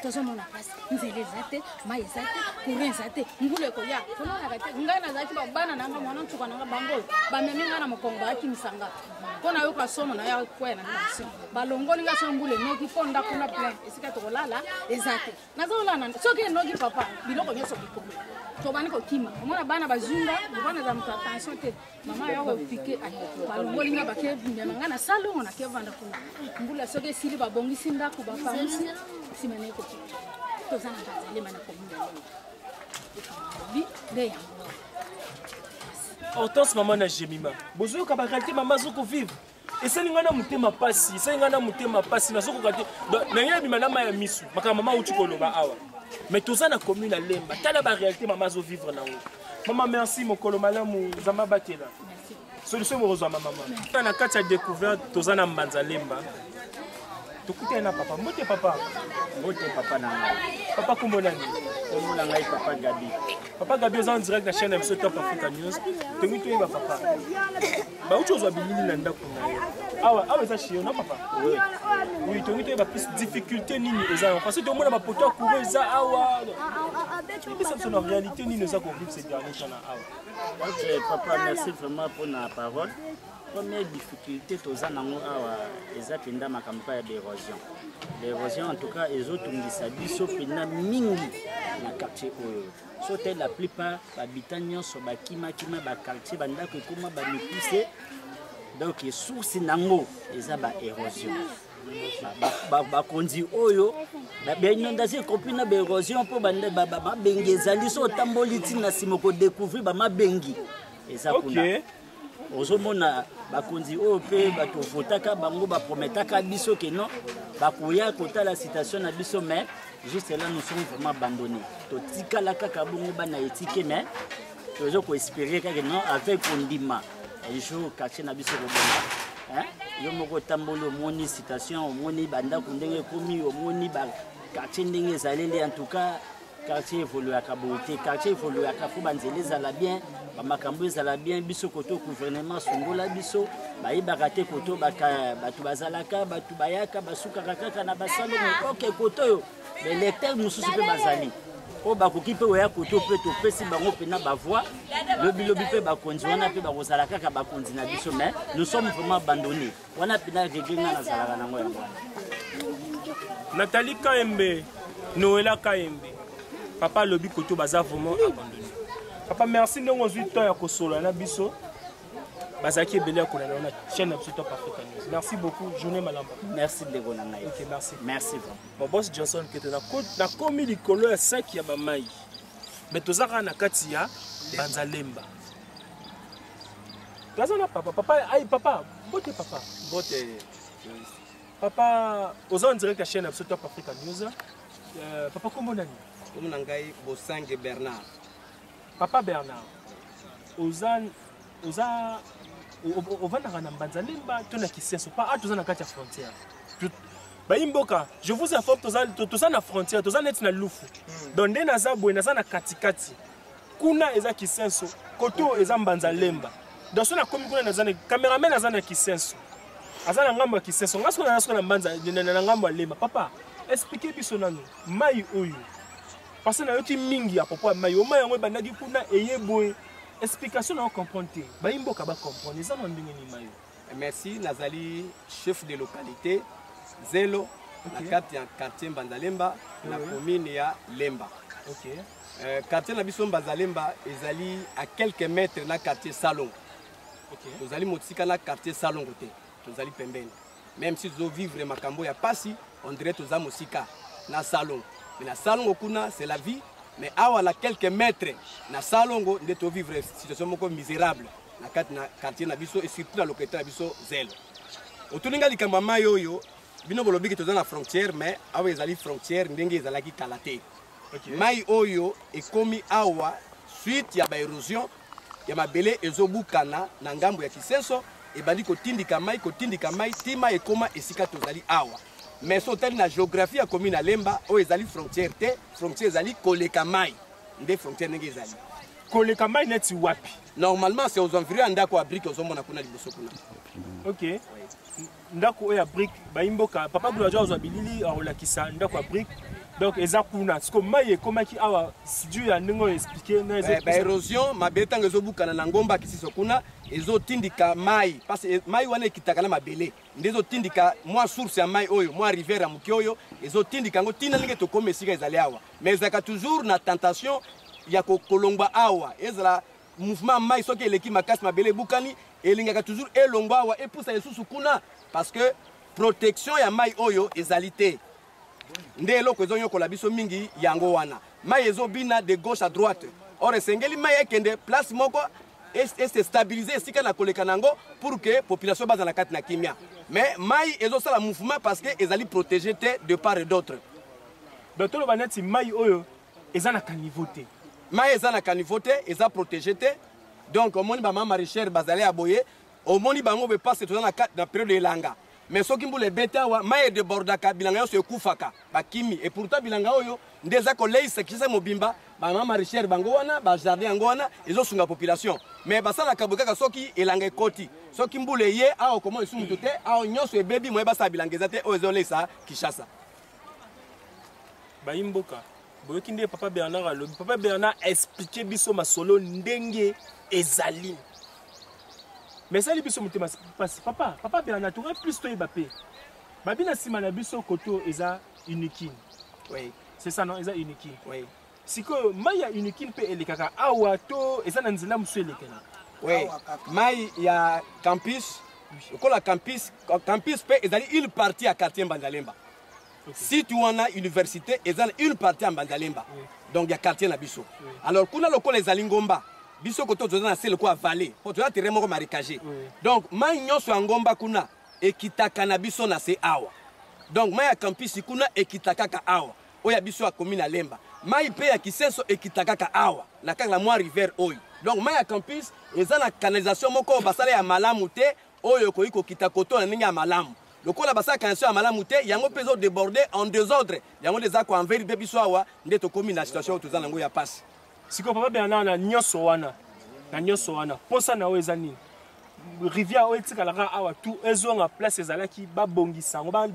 tozomona mpasi nzela eza te mai eza te courant eza te mbula ekoya tomonaka te ngai nazalaki bana na nga mwana nsuka na nga bango oyo bamemi ngai na mokongo baakimisa nga mpo nayoka somo na ya kwea na tension balongoli nga so mbula enoki mpo ndako na plein esika tokolala eza te nazolala soki enoki papa biloko nyonso likolo tobandi kokima omona bana bazwi nga lokola naza moto ya tension te mama ya kopike balongoli nga bake mema nga na salongo nake vanda kuna mbula soki esili babongisi ndako bapangusi nsima naye kokita toza na bazalema na komina bi nde yango Hortense mama na Jemima bozoyoka ba réalité mama azoko vivre esali ngai na motema mpasi esali ngai na motema mpasi nazokoka te na ngai ebima na mai ya misu makambo mama auti koloba awa mais toza na commune ya lemba tala ba réalité mama azovivre nango mama merci mokolo malamu nzambe abatela solution bokozwama mama na kati ya découverte toza na mbanza lemba tokutani na papa mbote papa mbote papa na ngai papa kombo nani kombo na ngai papa gabi papa gabi oza en direct na chaîne na biso top africa news tolingi toyeba papa bauti ozwa bilili na ndako na yo awa awa eza chez yo na papa oui tolingi toyeba plus difficulté nini eza yango parce que tomona bapoto ya courant eza awa ebisa biso na réalité nini eza kovivre ces dernier temps na awa Ok, papa, merci vraiment pour la parole. Première difficulté toza nango awa eza mpenza makambo kaka ya baérosion. Baérosion en tout cas ezotungisa biso mpenza mingi na quartier oyo. So te la plupart bahabitant nyonso bakimakima baquartier bandako ekoma bamikuse donc source nango eza baérosion. bakonzi oyo bainondation ekopi na baérosion mpo mabengi ezali so otamboli ntina nsima okodécouvrir bamabengi eza kuna ozomona bakonzi oyo mpe bato votaka bango baprometaka biso ke non bakoya kotala situation na biso mais juste là nous sommes vraiment abandonnés totikala kaka bongo bana etike mais tozo koespere kaka non avec kondima un jour quartier na biso kobonga yo moko otamboli omoni situation omoni bandako ndenge ekomi omoni baquartier ndenge ezaleli en tout cas quartier evoluaka boye te quartier evoluaka fo banzela ezala bien bamakambo ezala bien biso koto gouvernement asundola biso bayebaka te koto bato bazalaka bato bayaka basukaka kaka na basalongo oke koto oyo baelecteur mosusu mpe bazali oyo bakoki mpe koya koto mpe topesi bango mpena bavoi lobilobi mpe bakonzi wana mpe bakozala kaka bakonzi na biso mais nous sommes vraiment abandonnés wana mpena regret ngai nazalaka nango yango wana nathalie kaembe noela kaembe papa alobi koto baza vraiment abandonné papa merci ndenge ozwi temps ya kosolola na biso bazalaki ebele ya kolanda na chaîne na biso top africa news merci beaucoup journée malamu merci ndeko na ngai ok merci merci vraiment mon boss johnson kete nakomi likolo ya saki ya bamai mais toza kaka na kati ya banzalemba toza na papa papa ai papa mbote papa mbote papa oza en direct ya chaîne na biso top africa news euh, papa kombo nani kombo na ngai bosange bernard papa bernard oza oza ovandaka na mbanza lemba to na kisenso pa a toza na kati ya frontière bayi mboka je vous informe toza, toza na frontière toza neti na lufu mm. donc nde naza boye naza na katikati kuna eza kisenso koto eza mbanza lemba donc so nakomi kuna naza na cameraman aza na kisenso aza na ngambo ya kisenso nga soki naza soki na mbanza na ngambo ya lemba papa Expliquez biso nanu mai oyo, parce que nayoki mingi à propos ya mai oyo. Mai yango ebandaki kuna, eye boye. Explication na comprendre te, bayi mboka bacomprendre eza na ndenge nini mai oyo? Merci. Nazali chef de localité Zelo na kati ya quartier Mbanzalemba na commune ya Lemba. Quartier na biso Mbanzalemba ezali à quelques mètres na quartier Salongo. Tozali mosika na quartier Salongo te, tozali pembeni. Même si tozovivre makambo ya pasi, on dirait toza mosika na Salongo, mais na Salongo kuna c'est la vie, mais awa na quelques mètres na Salongo nde tovivre situation moko misérable na kati na quartier na biso et surtout na localité na biso Zelo. Otuni nga likambo ya mai oyo. Bino bolobiki toza na frontière, mais awa ezali frontière ndenge ezalaki kala te. Mai oyo ekomi awa suite ya baérosion ya mabele ezobukana na ngambo ya Kisenso, ebandi kotindika mai, kotindika mai ti mai ekoma esika tozali awa. Mais so otali na géographie ya commune ya Lemba, oyo ezali frontière te. Frontière ezali koleka mai, nde frontière ndenge ezali. Koleka mai neti wapi? Normalement, c'est aux environs ya ndako ya brique ozomona kuna liboso kuna. Ok, ndako oyo ya brique. Bayimboka, papa Gloire azwa bilili, akolakisa ndako ya brique. Donc eza kuna. Siko mai ekomaki awa studio ya ndenge oyo expliqué na Baérosion mabele ntango ezobukana na ngomba ya Kisiso kuna, ezotindika mai, parce que mai wana ekitaka na mabele nde ezotindika mwa source ya mai oyo, mwa rivière ya moke oyo, ezotindika yango ntina ndenge tokómi esika ezali awa. Mais ezalaka toujours na tentation ya kolongwa awa. Ezala mouvement mai, soki eleki makasi, mabele ebukani, elingaka toujours elongwa awa, epusa lisusu kuna, parce que protection ya mai oyo ezali te. Nde eloko ezonyokola biso mingi yango wana. Mai ezobina de gauche à droite, or esengeli mai ekende place moko, ese stabiliser esika na koleka na yango pour que population bazala kati na kimia. Mais mai ezosala mouvement parce que ezali protégé te de part et d'autre. Donc toloba neti mai oyo eza na caniveau te? Mai eza na caniveau te, eza protégé te. Donc omoni bamama maraîchère bazali ya boye, omoni bango boye, parce toza na période elanga. Mais soki mbula ebeti awa, mai edébordaka, bilanga nyonso ekufaka, bakimi. Et pourtant bilanga oyo nde eza koleisa Kinshasa mobimba. Bamama maraîchère bango wana, bajardin yango wana ezosunga population, mais basalaka boye kaka soki elanga ekoti. Soki mbula eye awa, okoma esu mutu te awa, nyonso ebebi, moye basala bilanga eza te oyo ezoleisa Kinshasa. Bayi mboka, boyoki nde papa Bernard alobi. Papa Bernard explique biso masolo ndenge ezali, mais esali biso motema mpasi. Papa Bernard, toka plus toyeba mpe babi na nsima na biso koto eza Unikin. Oui. C'est ça, non? Eza Unikin. Oui. Sikoyo mai ya Unikin mpe elekaka awa to eza na nzela mosusu elekelaka? Oui, mai ya campus, lokola campus mpe ezali une partie ya quartier Mbanzalemba. Site wana université eza na une partie ya Mbanzalemba, donc ya quartier na biso. Alors kuna lokola ezali ngomba, biso koto toza na se lokola vallée, po toza terrain moko marécagé. Donc mai nyonso ya ngomba kuna ekitaka na biso na se awa. Donc mai ya campus kuna ekita kaka awa, oyo ya biso ya commune ya Lemba. Mai mpe ya Kisenso ekita kaka awa na kaka na mwa rivière oyo. Donc mai ya campus eza na canalisation moko oyo basala ya malamu te, oyo ekoki kokita koto na ndenge ya malamu. Lokola basala canalisation ya malamu te, yango mpe ezodéborde en désordre. Yango nde eza koenvahir mpe biso awa, nde tokómi na situation oyo toza nango ya pasi. Sikoyo papa Bernard, na nyonso wana, posa na oyo eza nini? Rivière oyo etikalaka awa tout ezonga place ezalaki, babongisa yango,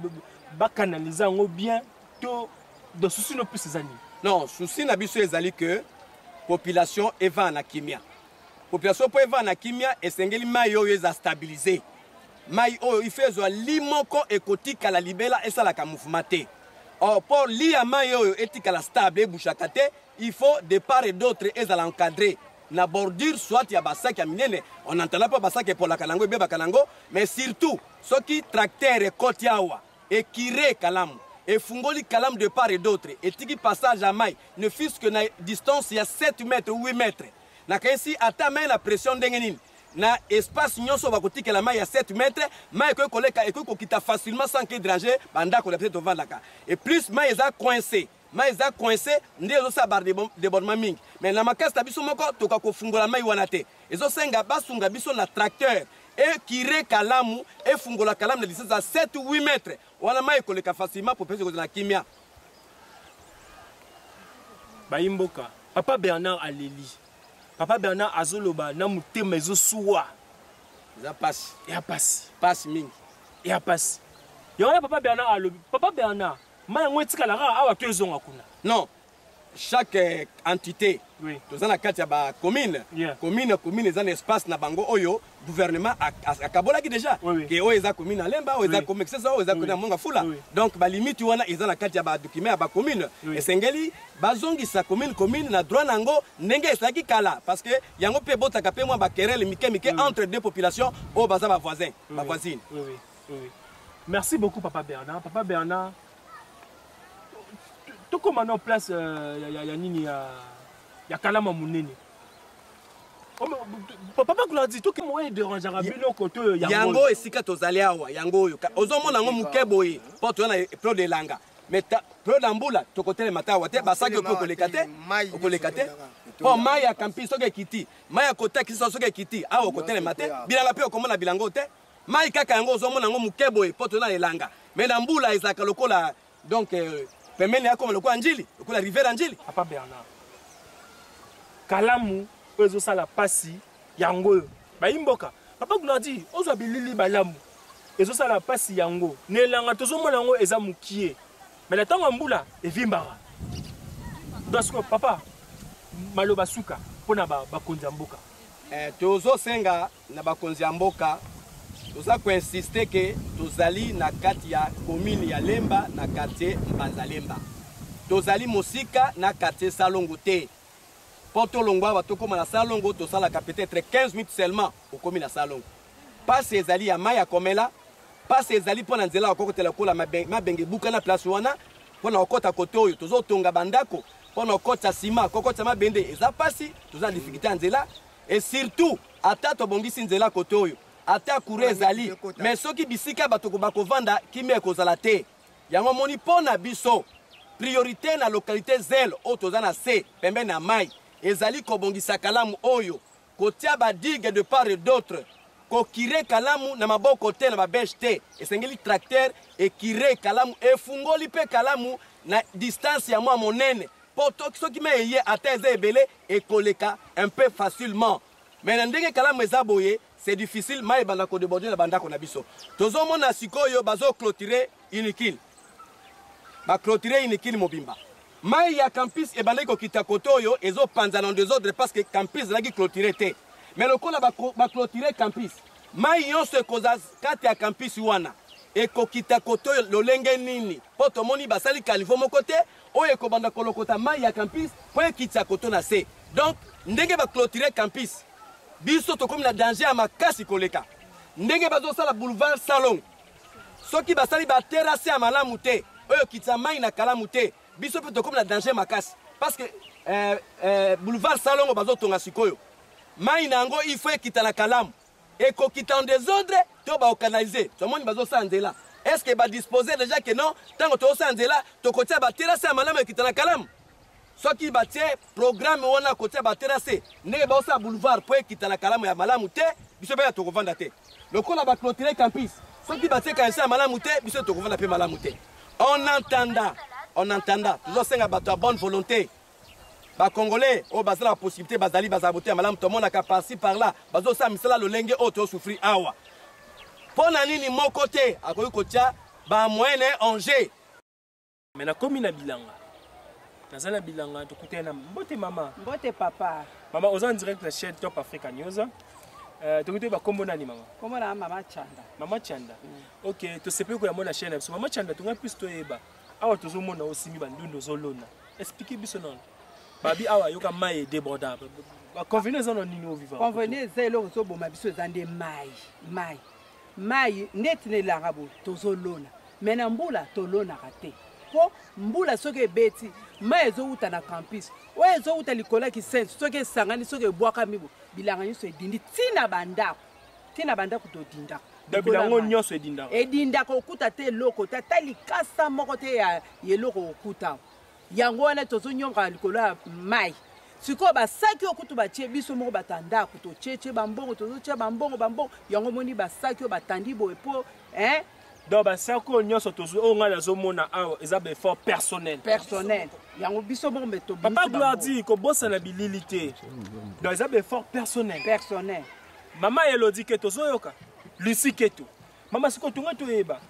bacanaliser yango bien, to donc souci no plus eza nini? Non, souci na biso ezali que population evanda na kimia. Population mpo evanda na kimia, esengeli mai oyo eza stabilisé. Mai oyo ife ezwa li moko ekotikala libela, esalaka mouvement te. Or mpo li ya mai oyo etikala stable, ebougeaka te, il faut de part et d'autre ezala encadré na bordure, soit ya basaki ya minene. On entendant mpo basaki epolaka nango, ebebaka nango. Mais surtout soki tracteur ekoti awa, ecurer Kalamu, efungoli Kalamu de part et d'autre, etiki passage ya mai ne fût-ce que na distance ya 7 mètres ou 8 mètres, nakayesi ata mai na pression ndenge nini, na espace nyonso bakotikela mai ya 7 mètres, mai ekoki koleka, ekoki kokita facilement sans que déranger bandako na biso tovandaka. Et plus mai eza coincé, mai eza coincé, nde ezosala badébordement mingi. Mais na makasi na biso moko toka kofungola mai wana te. Ezosenga basunga biso na tracteur, ecurer Kalamu, efungola Kalamu na distance ya 7 8 mètres wana, mai ekoleka facilement, population ekozala na kimia. Bayi mboka, papa Bernard aleli. Papa Bernard azoloba na motema ezosuwa. Eza pasi. Ya pasi. Pasi mingi. Ya pasi. Yango wana papa Bernard alobi. Papa Bernard. Mai yango etikala kaka awa to ezonga kuna? Non, chaque entité, oui. Toza na kati ya bacommune. Commune Commune eza na espace na bango oyo gouvernement akabolaki déjà, Oui. ke oyo eza commune ya Lemba, oyo eza commune Kisesa, oyo eza commune ya Mont Ngafula. Donc balimite wana eza na kati ya badocument ya bacommune. Esengeli bazongisa commune na droit na yango ndenge ezalaki kala, parce que yango mpe ebotaka mpe mwa baquerelle mike mike entre deux populations oyo baza bavoisin, bavoisine. Oui. Merci beaucoup, Papa Bernard. Papa Bernard, tokóma na place ya nini, ya Kalamu monene. Papa Gladi, tokoma oyo edérangeaka bino kote oyo? Yango esika tozali awa, yango oyo ozomona yango moke boye, mpo toza na période elanga, mais période ya mbula tokotelema te awa te. Basaki okoki okoleka te, okoleka te, mpo mai ya campus soki ekiti, mai ya kota Kisasa soki ekiti awa, okotelema te. Bilanga mpe okomona bilango te, mai kaka yango ozomona yango moke boye, mpo toza na elanga. Mais na mbula ezalaka lokola, donc pembeni yakoma lokola Njili, lokola rivière ya Njili. Papa Bernard, Kalamu oyo ezosala mpasi yango oyo bayimboka. Papa Gladi, ozwa bilili balamu, ezosala mpasi yango na elanga tozomona yango eza mokie, mais na ntango ya mbula evimbaka. Donc sikoyo, papa, maloba suka mpona bakonzi ya mboka? Tozosenga na bakonzi ya mboka, toza koinsiste ke tozali na kati ya commune ya Lemba, na quartier Mbanza Lemba. Tozali mosika na quartier Salongo te. Mpo tolongwa awa tokóma na Salongo, tosalaka peut-être 15 minutes seulement, okomi na Salongo. Pasi ezali ya mai ya komela, pasi ezali mpo na nzela ya kokotela lokola mabenge ebuka na place wana mpo na kokɔta kote oyo tozotonga bandako, mpo na kokɔtisa nsima, kokɔtisa mabende eza pasi. Toza na difficulté ya nzela. Et surtout, ata tobongisi nzela kote oyo, ata courant ezali, mais soki bisika bato bakovanda, kimia ekozala te. Yango moni mpo na biso priorité na localité zele oyo toza na se pembeni ya mai ezali kobongisa Kalamu oyo, kotia badigue de part et d'autre, kocurer Kalamu na maboko te, na babêche te. Esengeli tracteur ecurer Kalamu, efungoli mpe Kalamu na distance ya mwa monene, mpo soki mai eye, ata eza ebele, ekoleka un peu facilement. Mais na ndenge Kalamu eza boye, c'est difficile, mai ebanda kodéborder na bandako na biso. Tozomona sikoyo bazoclôturer Unikin, baclôturer Unikin mobimba. Mai ya campus ebandaki kokita kote oyo, ezopanzana en désordre, parce que campus ezalaki clôturé te. Mais lokola baclôturer campus, mai nyonso ekoza kati ya campus wana ekokita kote oyo lolenge nini? Mpo tomoni basali caniveau moko te oyo ekobanda kolokota mai ya campus mpo ekitisa koto na se. Donc ndenge baclôturer campus, biso tokomi na danger ya makasi koleka. Ndenge bazosala boulevard Salongo, soki basali baterrasse ya malamu te oyo ekitisa mai na Kalamu te, biso mpe tokomi na danger makasi, parce que boulevard Salongo bazotonga sikoyo, mai na yango il faut ekita na Kalamu. Ekokita en désordre to baocanaliser? Tomoni bazosala nzela, est ce que badispose déjà ke non, ntango tozosala nzela, tokotia baterrasse ya malamu ekita na Kalamu? Soki batie programme wana kotia baterrasse ndenge baosala boulevard mpo ekita na Kalamu ya malamu te, biso mpe tokovanda te. Lokola baclôturer campus, soki batie kanisa ya malamu te, biso tokovanda mpe malamu te. En attendant, tozosenga bato ya bonne volonté, bacongolais oyo baza na possibilité, bazali bazala bote ya malamu, tomonaka par-ci par-là bazosala misala lolenge oyo tozosouffrir awa. Mpo na nini moko te akoki kotia bamoyen na ye en jeu? Mais nakomi na bilanga, naza na bilanga, tokutani na mbote mama. Mbote, papa. Mama, oza en direct na chaîne Top Africa News. Tokoki toyeba kombo nani, mama? Kombo na Mama Chanda. Mama Chanda, ok, tosepeli koyamba na chaîne na biso. Mama Chanda, tongai plus toyeba, awa tozomona osimbi bandundu, ozolona. Explique biso nano, babi awa yoka mai edéborda, baconvenant eza na nini ovivre? Convenant eza, eloko ezoboma biso eza nde mai, mai, mai. Ndeti na elanga boye tozolona, mais na mbula tolonaka te, mpo mbula soki ebeti, mai ezowuta na campus oyo ezowuta likolo ya Kisenso, soki esangani, soki ebwakami bo, bilanga nyonso edindi ntina bandako, ntina bandako todindaka. Donc bilango nyonso edindaka? Edindaka, okuta te eloko te, ata likasa moko te ya eloko okuta. Yango wana tozonyonga likolo ya mai. Sikoyo basaki oyo kutu batie, biso moko bato ya ndako totietie bambongo, tozotia bambongo, bambongo yango. Omoni basaki oyo batandi boye mpo, hein? Donc basaki oyo nyonso tozwi, oyo ngai nazomona awa, eza baeffort personnel? Personnel, yango biso moko mbe. Papa Gloadi, kobosana bilili te, donc eza baeffort personnel? Personnel. Mama Elodi Keto, ozoyoka Lucie Keto. Mama, sikoyo tongai toyeba.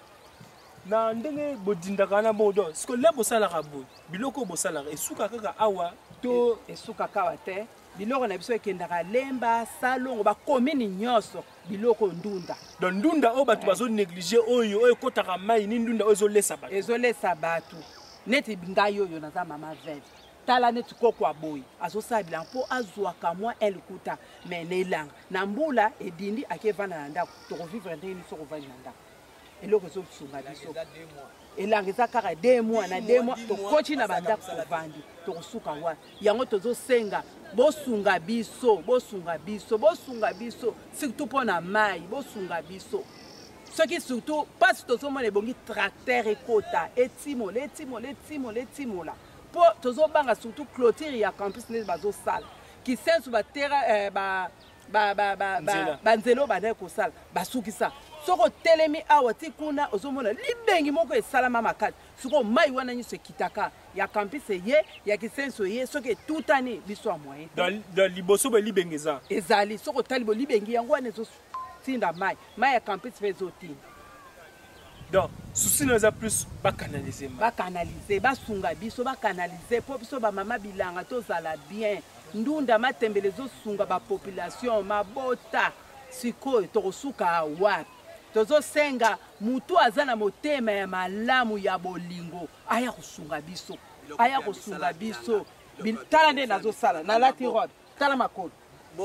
Na ndenge bodindaka wana bongo, donc siko le bosalaka boye, biloko oyo bosalaka esuka kaka awa to? Esukaka awa te. Biloko na biso ekendaka Lemba, Salongo, bakomini nyonso. Biloko ndunda. Donc ndunda oyo bato bazo néglige, oyo ekotaka mai ni ndunda oyo ezolesa bato. Ezolesa bato. Neti ngai oyo naza mama veuve, tala neti koko aboyi azosala bilanga mpo azwaka mwa elkuta, mais na elanga na mbula edindi, ake evanda na ndako. Tokovivre ndenge nini soki ovandi na ndako? Eloko ezosunga biso, elanga eza kaka 2 mois. Na 2 mois tokoti na bandako, tovandi, tokosuka wana. Yango tozosenga bosunga biso, bosunga biso, bosunga biso, surtout mpo na mai. Bosunga biso soki surtout mpasi tozomona, ebongi tracteur ekota, etimola, etimola, etimola, etimola, mpo tozobanga surtout clôture ya campus nde bazosala Kisensu, batera ba banzela oyo bandaki kosala basukisa. Soki otelemi awa ti kuna, ozomona libengi moko esalama makasi. Sikoyo mai wana nyonso ekitaka ya campus, eye ya Kisenso, eye soki etutani biso ya moyen. Liboso boye libengi eza? Ezali. Soki otali bo libengi yango wana ezotinda mai, mai ya campus mpe ezotinda. Donc souci na eza plus bacanaliser mai? Bacanaliser, basunga biso, bacanaliser mpo biso bamama bilanga tozala bien. Ndunda, matembele ezosunga bapopulation, mabota. Sikoyo tokosuka wapi? Tozosenga mutu aza na motema ya malamu, ya bolingo, aya kosunga biso, aya kosunga biso. Tala nde nazosala, nalati robe, tala makolo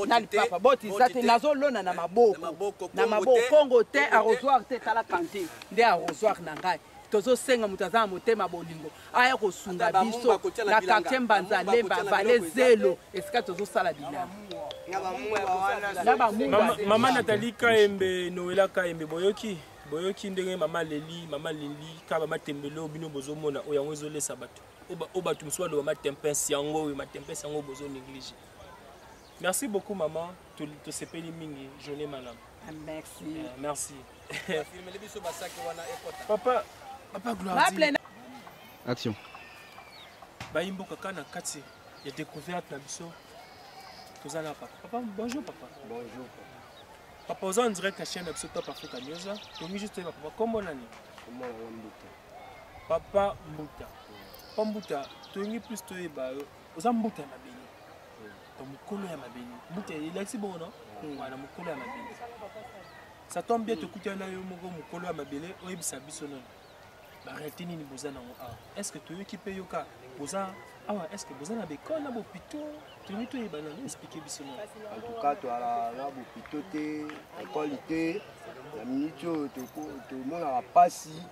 na lipapa, boti eza te, nazolona na maboko, na maboko, kongo te, arrosoir te. Tala cantine nde arrosoir na ngai. Tozosenga moto aza na motema bolingo aya kosunga biso na quartier Mbanza Lemba, vale Zelo, esika tozosala bilanga na bamungwa. Mama Nathalie Kaembe, Noela Kaembe, boyoki, boyoki ndenge mama leli, mama leli kaka bamatembele oyo bino bozomona, oyo yango ezolesa bato, oyo bato mosusu baloba matempese yango oyo, matempese yango bozo néglige. Merci beaucoup mama, tosepeli mingi, journée malamu. Merci. Merci papa, papa Gloire. Action. Bayimboka kaka na kati ya découverte na biso, toza na papa. Papa, bonjour papa. Bonjour. Papa, oza en direct na chaîne na biso Top Africa News. Tongi juste toyeba, papa, kombo nani? Kombo na Mbuta. Papa Mbuta, papa Mbuta, tolingi plus toyeba yo. Oza mbuta ya mabele to mokolo ya mabele? Mbuta elakisi bongo no wana mokolo ya mabele. Ça tombe bien, tokutani na yo moko mokolo ya mabele. Oyebisa biso nano baréalité nini boza nango awa. Est ce que toyoki mpe yoka boza awa, est ce que boza na baekole na bopito? Tolingi toyeba nano, explique biso nano. En tout cas, toala na bopito te, ekole te. Na miniti oyo tomonaka mpasi.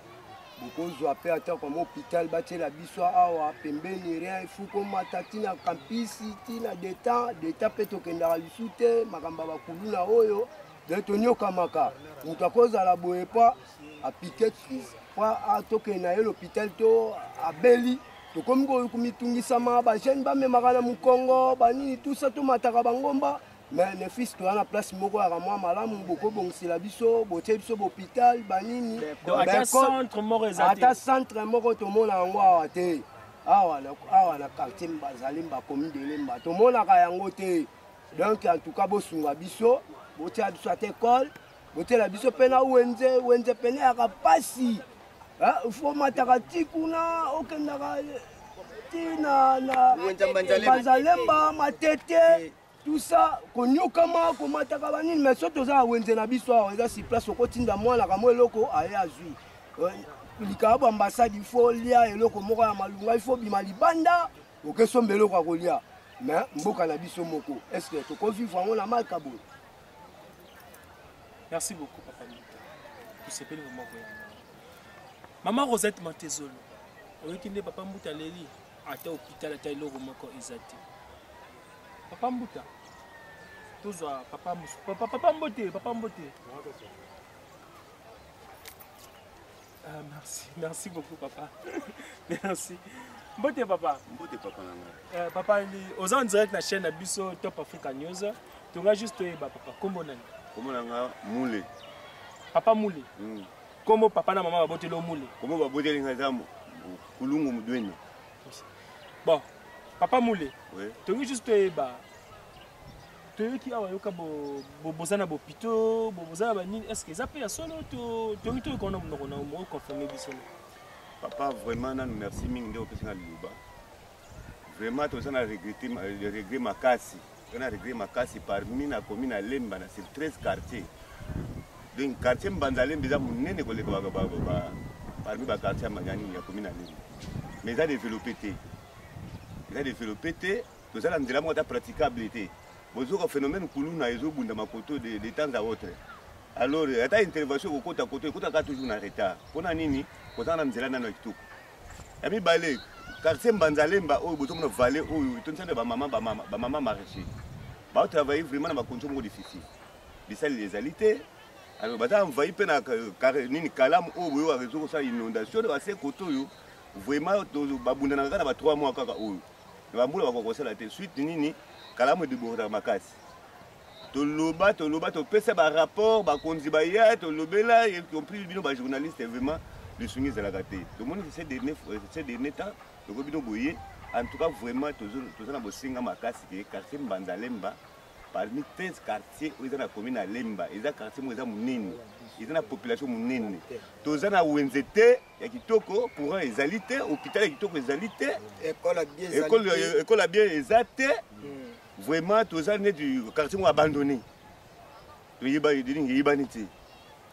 Bokozwa mpe ata kama hôpital batiela biso awa pembeni, rien. Ifu komata ntina campus, ntina deta deta mpe tokendaka lisu te. Makambo ya bakuluna oyo de tonyokamaka, moto akozala boye po apike po tokende na ye l'hôpital to abeli, tokomi komitungisama. Bajeune bamemaka na mokongo banini tusa, tomataka bangomba. Mais ne fils, toza na place moko yaka mwa malamu, bokobongisela biso, botie biso bohôpital banini. Ata centre moko eza te? Ata centre moko tomona yango awa te. Awa na quartier Bazalemba, commune de Lemba, tomonaka yango te. Donc en tout cas, bosunga biso, botia biso ata école, botiela biso mpe na wenze. Wenze pene yaka pasi, fo mataka ti kuna, okendaka ti na Banzalemba, Matete, tout ça, konyokama, komataka banini. Mais so toza na wenze na biso awa, eza sur place, okotinda mwana kamwa eloko aye azwi likaya bo ambassade. Il faut lia eloko moko ya malunga, il faut bima libanda, okesomba eloko ya kolia. Mais mboka na biso moko, est ce que tokovivre yango na malka boye? Merci beaucoup papa Mbuta, tosepeli vraiment koyamba. Mama Rosette Mantezolo, oyoki nde papa Mbuta aleli, ata hôpital, ata eloko moko eza te. Papa Mbuta, tozwa papa mosu. Papa, papa mbote, papa mbote. Ah, merci, merci beaucoup papa, merci. Mbote papa. Mbote papa na ngai. Papa, oza en direct na chaîne na biso Top Africa News. Tonga juste toyeba papa, kombo nani? Kombo na nga Mule. Papa Mule. Kombo papa na mama baboteli o Mule? Kombo baboteli nga eza Kulungu Mudwene. Bon, papa Mule, oui. Tongi juste toyeba. Toyoki awa yoka boza na bopito, boza na banini, est ce que eza mpe ya solo? Toyoki toyoka wana monoko na yo oconfirme biso. Papa, vraiment nanu merci mingi nde opesi nga liloba. Vraiment toza na regret makasi, toza na regret makasi. Parmi na commune ya Lemba, na sur 13 quartier, donc quartier Mbanza Lemba eza monene koleka parmi baquartier ya nini ya commune ya Lemba, mais eza développé te, eza développé te. Toza na nzela moko ata praticable te. Bozoka phénomène kuluna ezobunda makoto de temps à autre. Alors ata intervention ekokota koto, ekotaka toujours na retard. Mpona nini? Kozanga na nzela nano ya kitoko. Ya mibale, quartier Mbanza Lemba oyo bozomona, vallée oyo etondisa nde bamama, bamama maraîcher baotravaille vraiment na bacondition moko difficile, bisaleli ezali te. Alors baza envahi mpe na nini, Kalamu oyo boyokaka ezokosala inondation na base kote oyo. Vraiment babundanaka kaka na ba 3 mois kaka oyo na bambula, bakoka kosala te. Suite nini? Kalamu edébordaka makasi. Toloba, toloba, topesa barapport, bakonzi baya, tolobela, y compris bino bajournaliste, vraiment lisungi ezalaka te. Tomoni ces dernier temps loko bino boye. En tout cas vraiment toza na bosenga makasi ke quartier Mbanza Lemba, parmi 13 quartier oyo eza na commune ya Lemba, eza quartier moko eza monene, eza na population monene. Toza na wenze te ya kitoko, courant ezali te, hôpital ya kitoko ezali te, école ya bien eza te. Vraiment toza neti quartier moko abandonné, toyeba nini, eyebani te.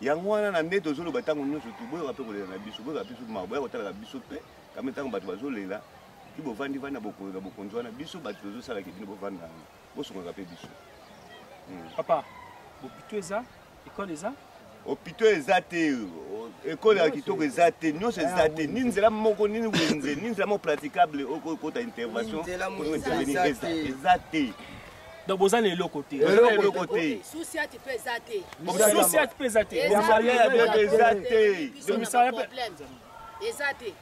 Yango wana na nde tozoloba ntango nyonso tu, boyoka mpe kolela na biso, boyoka biso mawa, boya kotalaka biso mpe kame. Ntango bato bazolela ti bovandi vandi na bokonzi wana, biso bato tozosalaka bino bovanda wana, bosungaka mpe biso. Papa, bopito eza, école eza? Hôpital eza te, école ya kitoko eza te, nyonso eza te, ni nzela moko, nini wenze, ni nzela moko praticable okota intervention eza te. Donc boza na eloko te? Eloko te. Susiati mpe eza te. Susiati mpe eza te. Eza te. Eza te.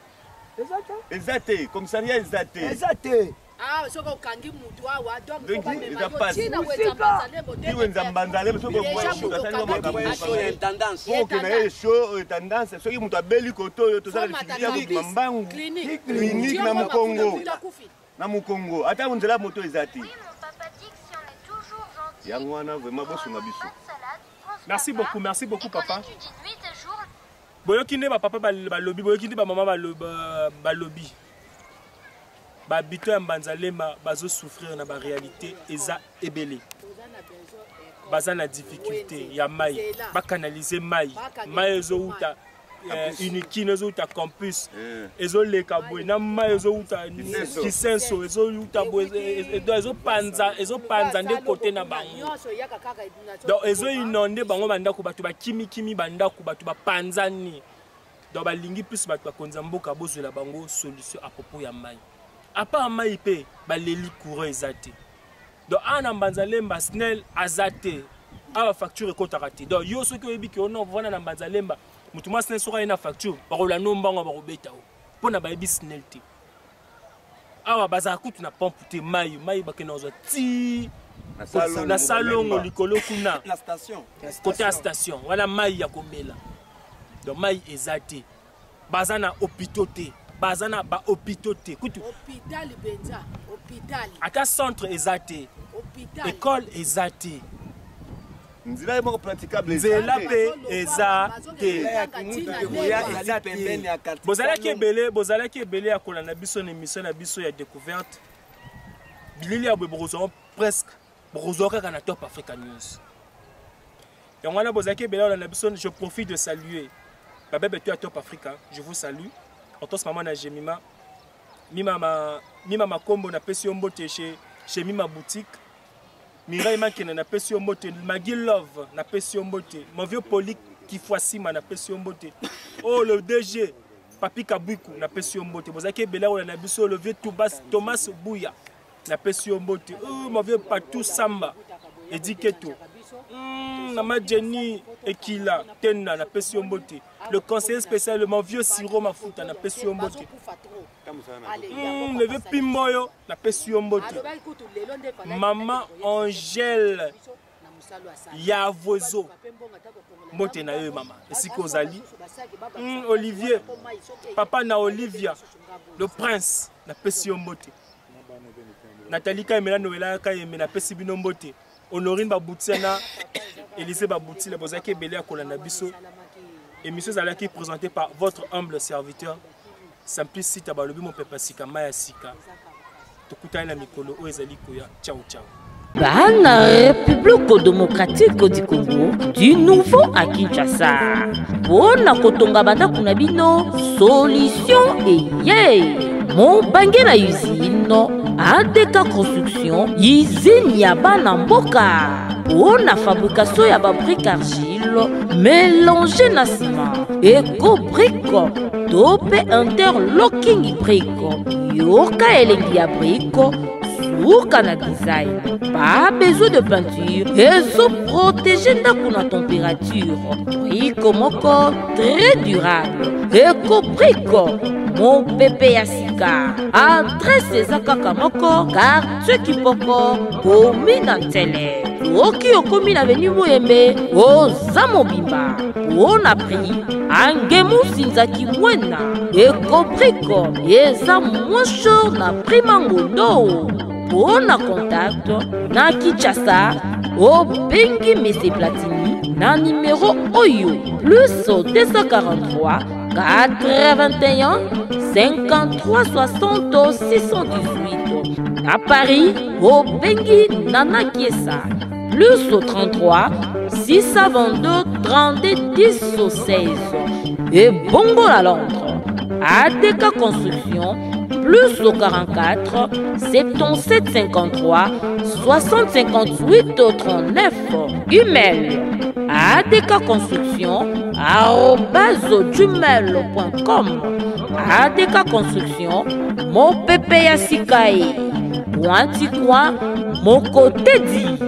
Eza te, commissariat eza te. Eza te. Ah, soki okangi mutu awa, donc eza pasi wenza Mbanza-Lemba. Soki okenda ye esho tendance, soki moto abeli kote oyo, toza na difficulté ya kobima mbangu clinique na mokongo, na mokongo ata nzela moto eza te. Yango wana vraiment bosunga biso. Merci beaucoup, merci beaucoup papa. Boyoki nde bapapa balobi, boyoki nde bamama balobi. Babito ya Mbanza Lemba bazosouffrir na baréalité eza ebele. Baza na difficulté ya mai, bacanalize mai. Mai ezowuta Unikin, ezowuta campus, ezoleka boye na mai ezowuta Kisenso, ezowuta boye, ezopanza, ezopanza nde kote na bango. Donc ezoinonde bango bandako, bato bakimikimi bandako, bato bapanzani. Donc balingi plus bato bakonzi ya mboka bozwela bango solution à propos ya mai. À part mai mpe baleli courant eza te. Donc awa na Mbanza Lemba, SNEL aza te awa, facture ekɔtaka te. Donc yo soki oyebi ke ono vanda na Mbanza Lemba, motu mwa SNEL soki aye na facture, bakolanda mbango, bakobeta o mpo na bayebi SNEL te. Awa bazala kutu na pompe te. Mai bakende kozwa ti na salongo likolo kuna, kote ya station wana, mai ya komela. Donc mai eza te, baza na hôpitaux te, baza na bahôpitaux te kutu. Hôpital mpenza, hôpital. Ata centre eza te, école eza te. Nzela ye moko praticable. Nzela mpe eza te. Bozalaki ebele, bozalaki ebele ya kolanda biso na émission na biso ya découverte. Bilili ya boye bokozwa presque, bokozwa kaka na Top Africa News. Yango wana bozalaki ebele ya kolanda biso. Je profite de saluer babebe to ya Top Africa, je vous salue. Otos mama na Jemima, Mima, Mima Makombo, napesi yo mbote chez Mima Boutique. Mirai Makene, napesi yo mbote. Magi Love, napesi yo mbote. Mon vieux Poli Kifwasima, napesi yo mbote. Oh, le DG Papi Kabwiku, napesi yo mbote. Bozalaki ebele oyo na biso. Le vieux Tubas, Thomas Bouya, napesi yo mbote. Oh, mon vieux Patou Samba Edi Keto, Mama Jenny Ekila Tenda, napesi yo mbote. Le conseiller spécial, mon vieux Siro Mafuta, napesi yo mbote. Le vieux Pimboyo, napesi yo mbote. Mama Angèle Yavozo, mbote na yo mama esika ozali. Olivier, papa na Olivia le prince, napesi yo mbote. Nathalie Kayembe na Noela Kayembe, napesi bino mbote. Honorine Baboutia na Élysée Babouti, bozalaki ebele ya kolanda biso. Émission ezalaki présentée par votre humble serviteur Simplice Sita balobi mopepa sika mai ya sika. Tokutani na mikolo oyo ezali koya. Ciao ciao. Bana République démocratique du Congo du nouveau à Kinshasa. Mpona kotonga bandako na bino, solution eye. Mobange na usine ADK Construction, usine ya bana mboka. Mpona fabrication ya ba briques argile mélange na ciment, eco brique to mpe interlocking brique. Yoka elengi ya brique suka na design pas besoin de peinture ezoprotege ndako na température briko moko très durable ekobriko mopepe ya sika adrese eza kaka moko quartier kipoko komi na ntele soki okomi na veni moyembe oza mobimba mpo na prix angemu sinzaki mwena ekobriko eza moins cher na prix mangondo mpo na contact na kinshasa obengi mese platini na nimero oyo plus 243 81 53 60 618 na paris obengi nana kiesa plus 33 622 32 10 16 ebongo na londres adk construction plus 44 77 53 60 58 39 email adkconstruction arobase gmail.com adk construction mopepe ya sika ye coin ti coin moko te di.